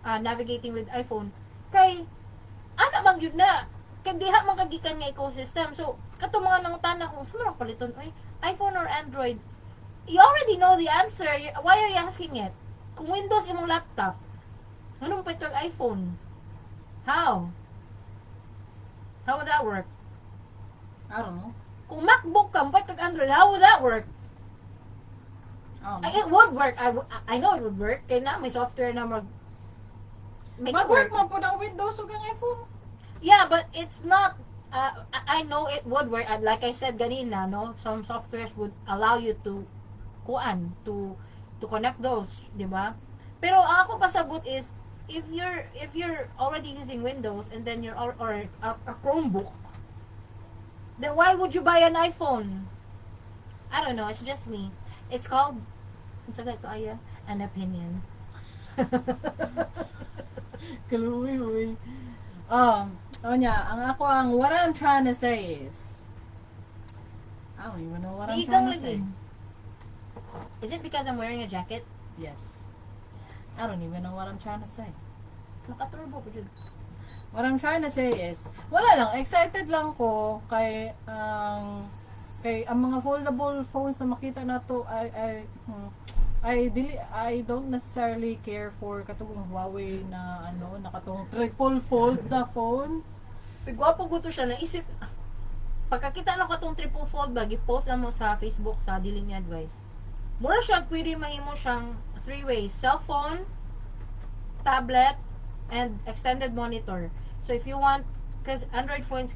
navigating with iPhone. Kay, ana man gyud na, kay diha man kagikan nga ecosystem. So, kato mga nangutana kung sa man paliton, ay, iPhone or Android, you already know the answer. Why are you asking it? Kung Windows imong laptop, anong pa kag iPhone? How? How would that work? I don't know. Kung MacBook ka, mo kag Android, how would that work? I don't know. Ay, it would work. I know it would work. Kaya na, may software na mag make it Mag-work work. man po ng Windows ug ang iPhone. Yeah, but it's not, I know it would work. And like I said ganina, no, some softwares would allow you to kuan, to connect those, di ba? Pero ang ako pasabot is, if you're already using Windows and then you're or a Chromebook, then why would you buy an iPhone? I don't know, it's just me. It's called, it's like aya, an opinion. Kaluwi, uy. Oh niya, ang ako ang what I'm trying to say is I don't even know what I'm Igang trying to say. lagi. Is it because I'm wearing a jacket? Yes. I don't even know what I'm trying to say. Nakaturbo po jud. What I'm trying to say is, wala lang, excited lang ko kay ang mga foldable phones na makita na to ay dili, I don't necessarily care for katong Huawei na ano na katong triple fold na phone. Gwapo ko to siya naisip. Pagkakita na ko tong triple fold ba, gi-post na mo sa Facebook sa dili niya advice. Mura siya pwede mahimo siyang three ways: cellphone, tablet, and extended monitor. So if you want, because Android phones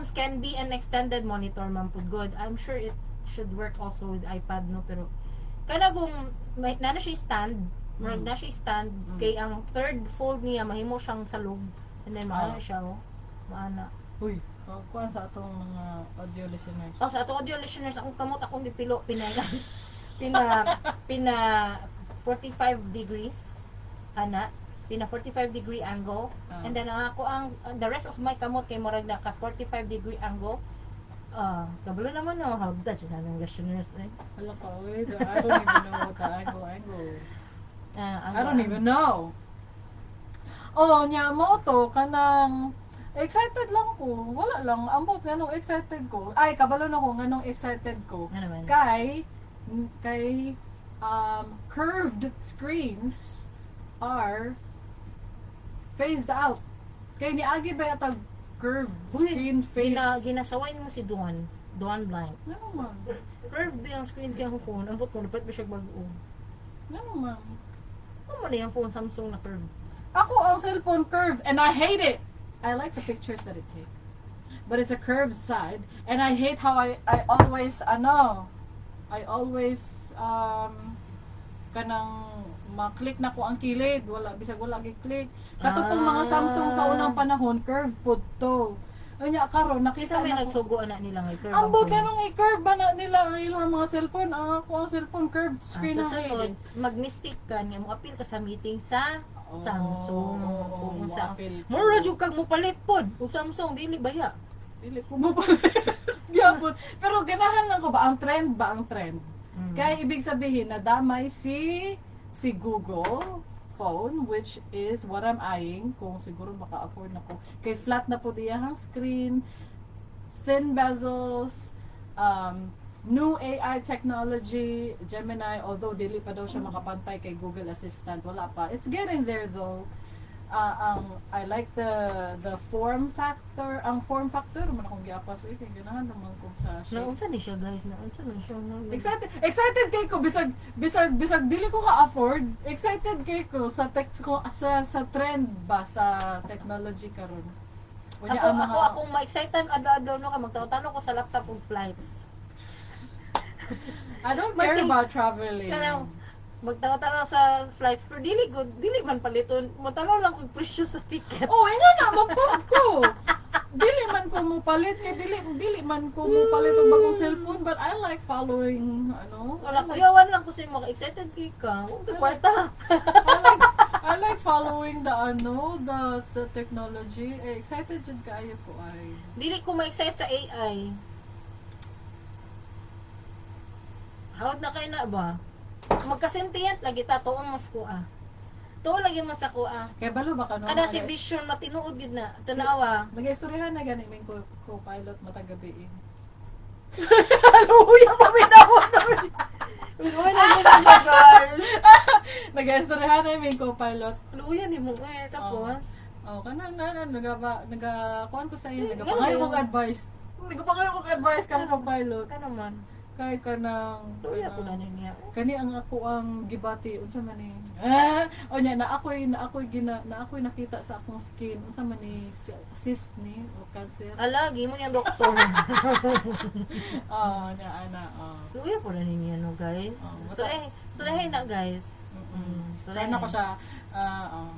can be an extended monitor man pud good. I'm sure it should work also with iPad, no, pero kana kung may na siya stand, murag na siya stand kay ang third fold niya mahimo siyang salog and then maana Ah. siya, oh. Maana. Uy, oh, kuan sa atong mga audio listeners. Oh, sa atong audio listeners, akong kamot akong gipilo pina pina 45 degrees ana, pina 45-degree angle. And then ang ako ang the rest of my kamot kay murag naka 45-degree angle. Ah, kabalo naman no, habda siya ng listeners eh. Hala ka, uy. I don't even know what the angle angle. Ah, I don't even know. Oh, nya mo to kanang excited lang ko. Wala lang ambot nganong excited ko. Ay, kabalo na ko nganong excited ko. Ano naman? Kay curved screens are phased out. Kay niagi ba yata curved Uy, screen face? Ginasaway nimo si Duan. Duan Blank. Ngano man? Curved ba ang screen siyang phone? Ambot ko napat ba siya bag-o? Ngano man? Ano man na yung phone Samsung na curved? Ako ang cellphone curved and I hate it. I like the pictures that it take. But it's a curved side and I hate how I always ano I always kanang ma-click na ko ang kilid, wala bisag wala gi-click. Kato pong mga Samsung sa unang panahon curved pud to. Unya karon Kisa nakita may na ko. nagsugo na nila ngay curve. Ang phone. buti nung i-curve ba na nila ang ilang mga cellphone? Ang ako ang cellphone curved screen Ah, na susunod, mag-mistake ka niya, mo-appeal ka sa meeting sa Samsung. Oo, Kung sa mo-appeal ko. Mura jud kag mopalit pod ug Samsung dili ba ya? Dili ko mo Gyapon. Pero ganahan lang ko ba ang trend ba ang trend? Kaya ibig sabihin na damay si si Google phone, which is what I'm eyeing kung siguro maka-afford na ko. Kay flat na po diya ang screen, thin bezels, new AI technology, Gemini, although dili pa daw siya makapantay kay Google Assistant, wala pa. It's getting there though. Ah, ang I like the form factor. Ang form factor man akong giapas eh kay ganahan naman ko sa shape. Naunsa ni siya, guys? Naunsa ni siya? Excited excited kay ko bisag dili ko ka-afford. Excited kay ko sa tech ko sa trend ba sa technology karon. Unya Ako, ang mga ako, akong ma-excited adlaw-adlaw no ka magtaw-tanaw ko sa laptop og flights. I don't care about traveling. Kanang magtaw-tanaw sa flights pero dili good, dili man paliton. Motanaw lang kog presyo sa ticket. Oh, inga na mapag ko. Dili man ko mo palit kay dili man ko mo palit og bagong cellphone, but I like following ano. Wala, kuyawan lang ko sa imo, excited kay ka. Huwag ka kwarta. I like following the ano, the technology. Eh, excited jud kaayo ko ay. Dili ko ma-excite sa AI. Hawd na kay na ba? Magka-sentient lagi ta tuong mas ko ah. Tuo lagi mas ako ah. Kay balo ba ka no? Kada si Vision matinuod gyud na. Tanawa. Nag-istoryahan na gani ming co-pilot matag gabi eh. Hallelujah, paminaw na. Uy, na na guys. Nag-istoryahan na ming co-pilot. Luya ni mo eh tapos. Oh, kana na na naga naga kuan ko sa iyo, Eh, nagapangayo ganun. kog advice. Nagapangayo kog advice kang co-pilot. Ka naman. Kay kanang Luya ko na niya. Kani ang ako ang gibati unsa man ni? Ah, o nya na ako'y nakita sa akong skin unsa man ni, cyst ni o cancer. Ala, gimo niyang doktor. Oh, nya ana oh. Luya ko na niya no, guys. Oh, So eh, so na guys. So, na ko siya, ah, oh.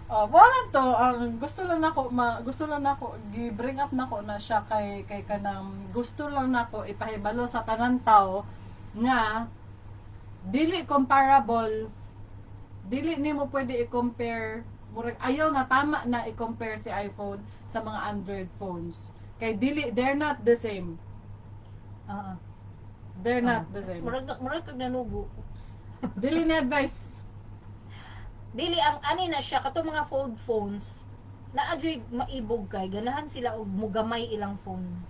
Oh, wala to, ang gusto lang nako gi-bring up nako na siya kay kanang gusto lang nako ipahibalo sa tanan tao nga dili comparable, dili nimo pwede i-compare, murag ayaw na tama na i-compare si iPhone sa mga Android phones kay dili, they're not the same. Oo. They're not the same. Murag kag nanugo. Dili ni advice. Dili ang ani na siya kato mga fold phones naa juy maibog kay ganahan sila og mugamay ilang phone.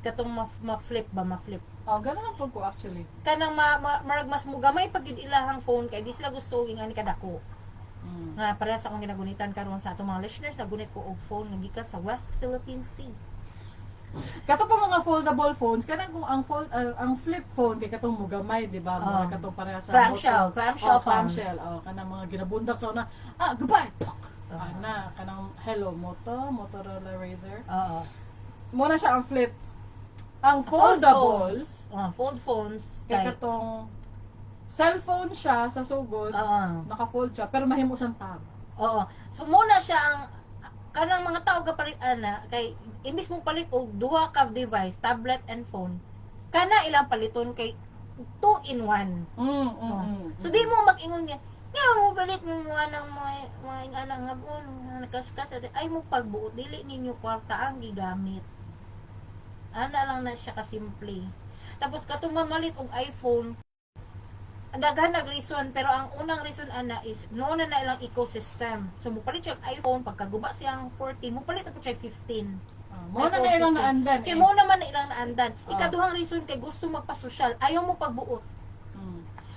Katong ma-flip ba, ma-flip. Oh, ganahan pud ko actually. Kanang marag mas mugamay pag gyud ilahang phone kay di sila gusto og ingani kadako. Nga pareha sa akong ginagunitan karon sa atong mga listeners, nagunit ko og phone nga gikan sa West Philippine Sea. Kato pa mga foldable phones, kanang kung ang fold ang flip phone kay katong mugamay, di ba? Oh. Mga katong pareha sa Clamshell, motor. Clamshell Oh, clamshell. Oh, kanang mga ginabundak sa una. Ah, goodbye. Pok. Ana, kanang hello Moto, Motorola Razr. Oo. Muna siya ang flip. Ang foldable Phones. Ah, fold phones kay kay katong cellphone siya sa sugod, Oo. naka-fold siya pero mahimo siyang tab. Oo. So muna siya ang Kanang mga tao kapalit ana kay imbis mo palit og duha ka device, tablet and phone, kana ilang paliton kay 2 in 1. Oh. So di mo mag-ingon nga, nga mo balit mo mga ng mga ingana nga phone, nakaskas ay mo pagbuot, dili ninyo kwarta ang gigamit. Ana lang na siya kasimple. Tapos katong mamalit og iPhone, ang daghan nag reason, pero ang unang reason ana is noon na na ilang ecosystem. So mupalit siya og iPhone pagkaguba siyang 14, mupalit na po siya og 15. Ah, mao na na ilang naandan Kay eh. mo naman na ilang naandan. Ah. Ikaduhang reason kay gusto magpasosyal, ayaw mo pagbuot.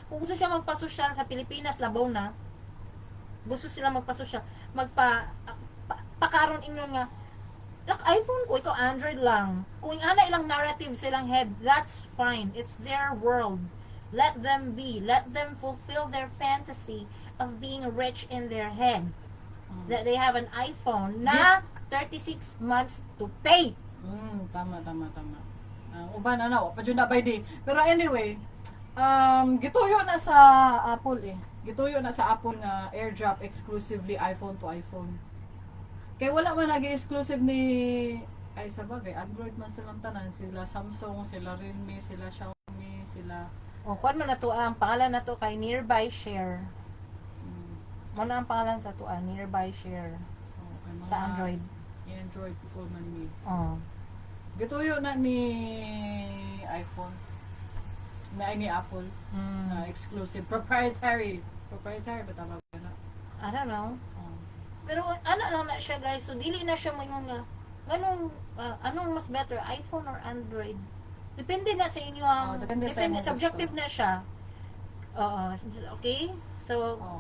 Kung gusto siya magpasosyal sa Pilipinas, labaw na. Gusto sila magpasosyal, pakaron ingon nga lak iPhone ko, ikaw Android lang. Kung ana ilang narrative silang head, that's fine. It's their world. Let them be. Let them fulfill their fantasy of being rich in their head. That they have an iPhone na 36 months to pay. Tama, tama, tama. Uban na na, wa pa jud na by day. Pero anyway, gituyo na sa Apple eh. Gituyo na sa Apple nga AirDrop exclusively iPhone to iPhone. Kay wala man nagi exclusive ni, ay, sa bagay, Android man silang tanan, sila Samsung, sila Realme, sila Xiaomi, sila O, kuan man na to, ang pangalan na to kay Nearby Share. Mo na ang pangalan sa to, Nearby Share Oh, kay mga sa Android. Android people man ni. Oh. Gituyo na ni iPhone. Na ay, ni Apple na exclusive proprietary, proprietary ba, tama ba na? I don't know. Oh. Pero ano lang na siya, guys. So dili na siya moingon nga anong anong mas better, iPhone or Android. Depende na sa inyo ang Oh, depende sa imong subjective gusto. na siya. Oo, okay? So, Oh.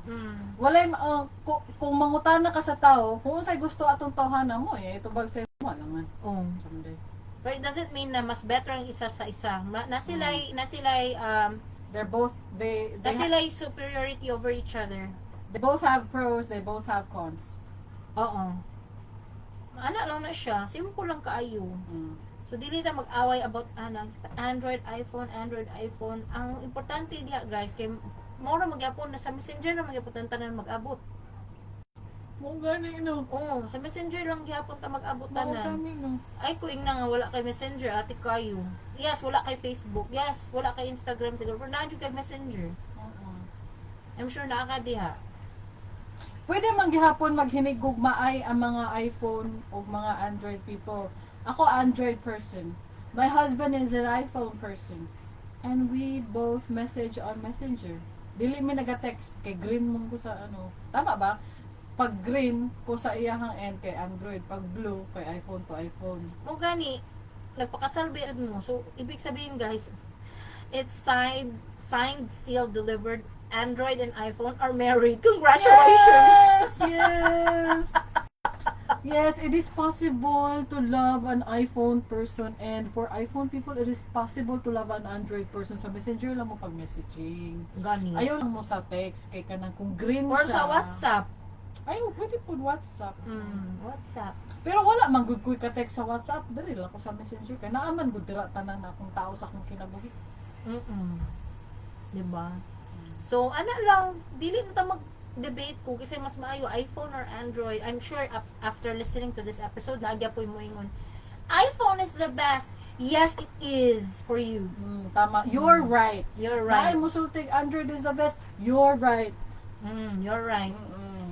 Walay oh, kung mangutana ka sa tao kung unsay gusto atong tawhana mo eh tubag sa imo lang Oh. someday. But it doesn't mean na mas better ang isa sa isa. Na sila'y They're both they na sila'y superiority over each other. They both have pros, they both have cons. Oo. Ana lang na siya. Simple lang kaayo. So dili ta mag-away about ana Android, iPhone, Android, iPhone. Ang importante diha, guys, kay mao ra magyapon na sa Messenger ra magyapon tanan mag-abot. Mo gani no. Oo, sa Messenger lang gyapon ta mag-abot Mao tanan. gani no. Ay ko ingna nga wala kay Messenger, ate kayo. Yes, wala kay Facebook. Yes, wala kay Instagram siguro. Pero naa jud kay Messenger. Oo. I'm sure naa ka diha. Pwede man gihapon maghinigugmaay ang mga iPhone o mga Android people. Ako, Android person. My husband is an iPhone person. And we both message on Messenger. Dili mi naga-text kay green mong ko sa ano. Tama ba? Pag green ko sa iyahang end kay Android, pag blue kay iPhone to iPhone. Mo gani, nagpakasal ba mo. So, ibig sabihin, guys, it's signed, sealed, delivered. Android and iPhone are married. Congratulations! Yes! Yes! Yes, it is possible to love an iPhone person, and for iPhone people, it is possible to love an Android person. Sa Messenger lang mo pag messaging. Gani. Ayaw lang mo sa text kay kanang kung green Or siya. sa WhatsApp. Ayaw, pwede po WhatsApp. WhatsApp. Pero wala man gud ko'y ka-text sa WhatsApp. Diri lang ko sa Messenger kay naa man gud dira tanan na akong tao sa akong kinabuhi. Diba? So, ana lang, dili na ta mag-debate ko kasi mas maayo iPhone or Android. I'm sure after listening to this episode, naagya po mo ingon, "iPhone is the best." Yes, it is for you. Tama. You're right. You're Right. right. Musultig Android is the best. You're right. You're right.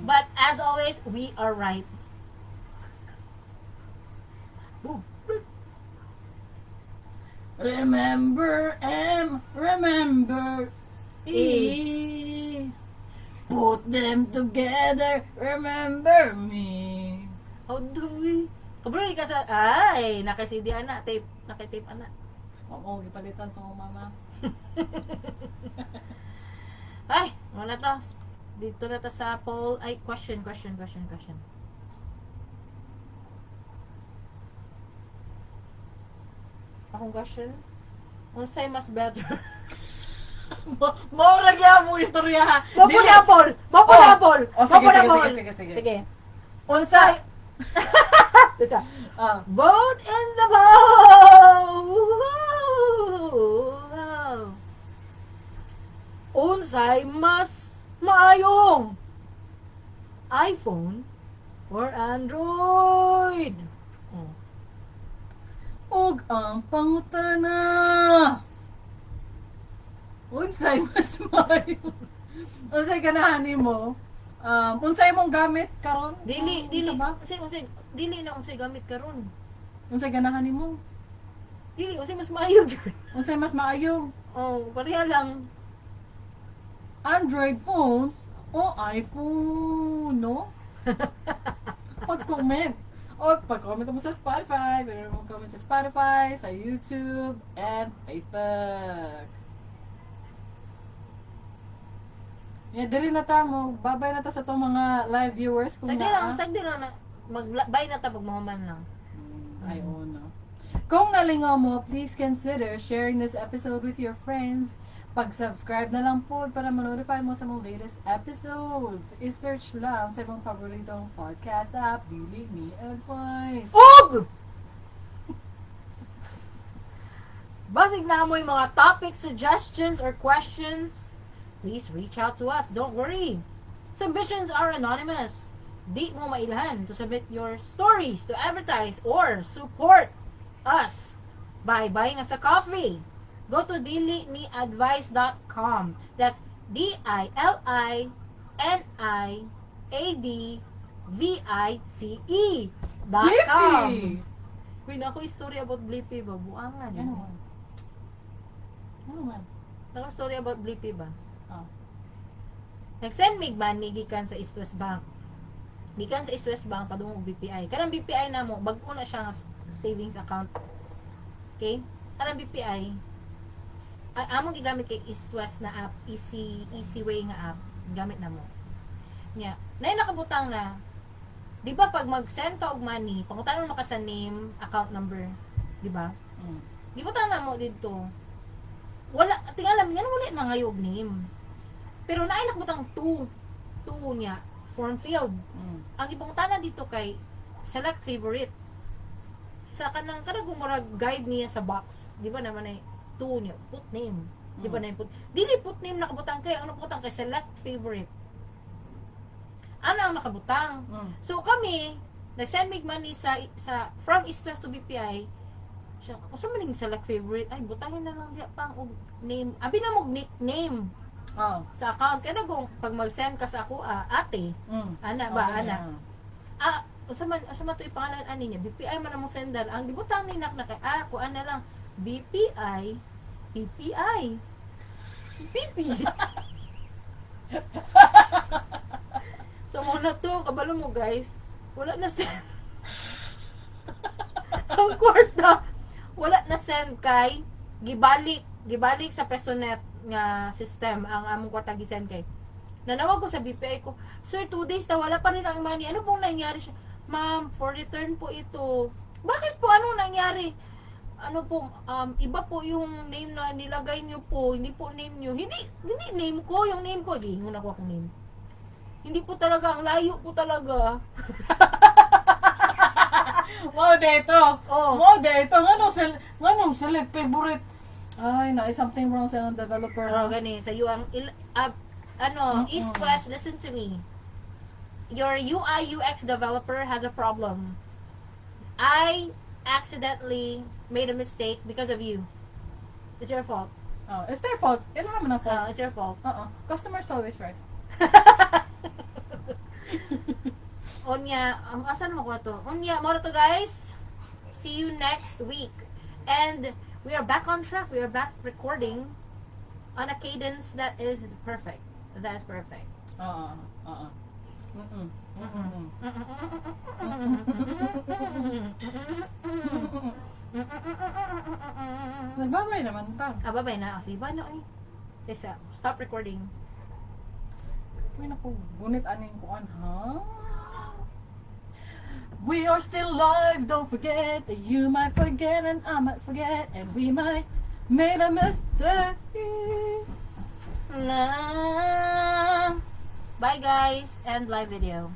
But But as always, we are right. Boom. Remember M, remember E. Put them together, remember me. How do we? Kabro, ka sa... Ay, naka-CD ana. Tape. Naka-tape ana. Oo, gipalitan sa akong mama. Ay, wala to. Dito na ta sa poll. Ay, question, question, question, question. Akong question? Unsay mas better? Mao ra gyud mo istorya ha. Mo Dili. na poll! Mo Oh. na poll! Oh, sige, sige, sige, sige, sige. Sige. Unsa? Isa. Ah, Vote in the poll! Unsay mas maayong iPhone Or Android. Oh. Ug ang pangutana. Unsay mas maayo? Unsay ganahan nimo? Unsay imong gamit karon? Dili, dili, Unsa ba? unsay, dili na unsay gamit karon. Unsay ganahan nimo? Dili, unsay mas maayo gyud. Unsay mas maayo? Oh, pareha lang. Android phones o iPhone, no? Pag-comment. O pag-comment mo sa Spotify, pwede mo comment sa Spotify, sa YouTube, and Facebook. Yeah, dili na ta mo. Babay na ta sa tong mga live viewers kung Sagdi lang, naa. sagdi lang na mag-buy na ta pag mahuman lang. Ay, oo, no. Kung nalingaw mo, please consider sharing this episode with your friends. Pag-subscribe na lang po para ma-notify mo sa mga latest episodes. I-search lang sa imong paboritong podcast app, Dili Ni Advice. Ug! Basig na mo yung mga topic suggestions or questions, please reach out to us. Don't worry. Submissions are anonymous. Di mo mailhan to submit your stories, to advertise, or support us by buying us a coffee. Go to diliniadvice.com. That's diliniadvice.com. Blippi! Uy, na ako story about Blippi ba? Buangan. Ano man? Ano man? Ako story about Blippi ba? Oh. Nag-send mig money gikan sa East West Bank. Gikan sa East West Bank padung og BPI. Kanang BPI namo bag-o na siya nga savings account. Okay? Kanang BPI among gigamit kay East West na app, easy easy way nga app, gamit namo. Nya, nay nakabutang na di ba pag mag-send ka og money, pangutanon mo ka sa name, account number, di ba? Di ba tanan mo dito? Wala, tingala, nga wala na ngayon og name. Pero naay nakabutang two, two niya, form field. Ang ipangutana dito kay select favorite. Sa kanang kanang murag guide niya sa box, di ba naman ay two niya, put name. Di ba na put dili put name nakabutang kay ang nakabutang kay select favorite. Ano ang nakabutang? So kami, nag-send mig money sa from East West to BPI. Siya, usa man ning select favorite, ay butangin na lang diya pang og name. Abi na mo og nickname Oh. sa account kay kung pag mag-send ka sa ako ah, ate, ana ba Okay, ana. ah. Ah, usa man to ipangalan ani niya. BPI man among sendan. Ang gibutang ni nak na kay ah, kuan na lang BPI PPI PP. So mo na to, kabalo mo guys. Wala na send. Ang kwarta. Wala na send kay gibalik sa PesoNet nga system ang among kwarta gisend kay. Nanawag ko sa BPI ko, "Sir, 2 days na wala pa rin ang money. Ano pong nangyari siya?" "Ma'am, for return po ito." "Bakit po? Anong nangyari?" "Ano po, iba po yung name na nilagay niyo po. Hindi po name niyo." "Hindi, hindi name ko. Yung name ko." Giingon ako akong name. "Hindi po talaga. Ang layo po talaga." Wow, dito. Oh. Wow, dito. Nganong select favorite? Ay, na something wrong sa ilang developer. Pero gani, sa iyo ang, ano, East West, listen to me. Your UI UX developer has a problem. I accidentally made a mistake because of you. It's your fault. Oh, it's their fault. Ila man ang fault. It's your fault. Oo. Customer's always right. Onya, ang asan mo ko to? Unya, mao to guys. See you next week. And we are back on track. We are back recording on a cadence that is perfect. That is perfect. Oo. Oo. Nagbabay naman ta. Ah, bye-bye na. Kasi ba na eh. Tesa, stop recording. Uy, naku, gunit aning kuan, ha? We are still live, don't forget that you might forget and I might forget and we might made a mistake. Na. Bye guys and live video.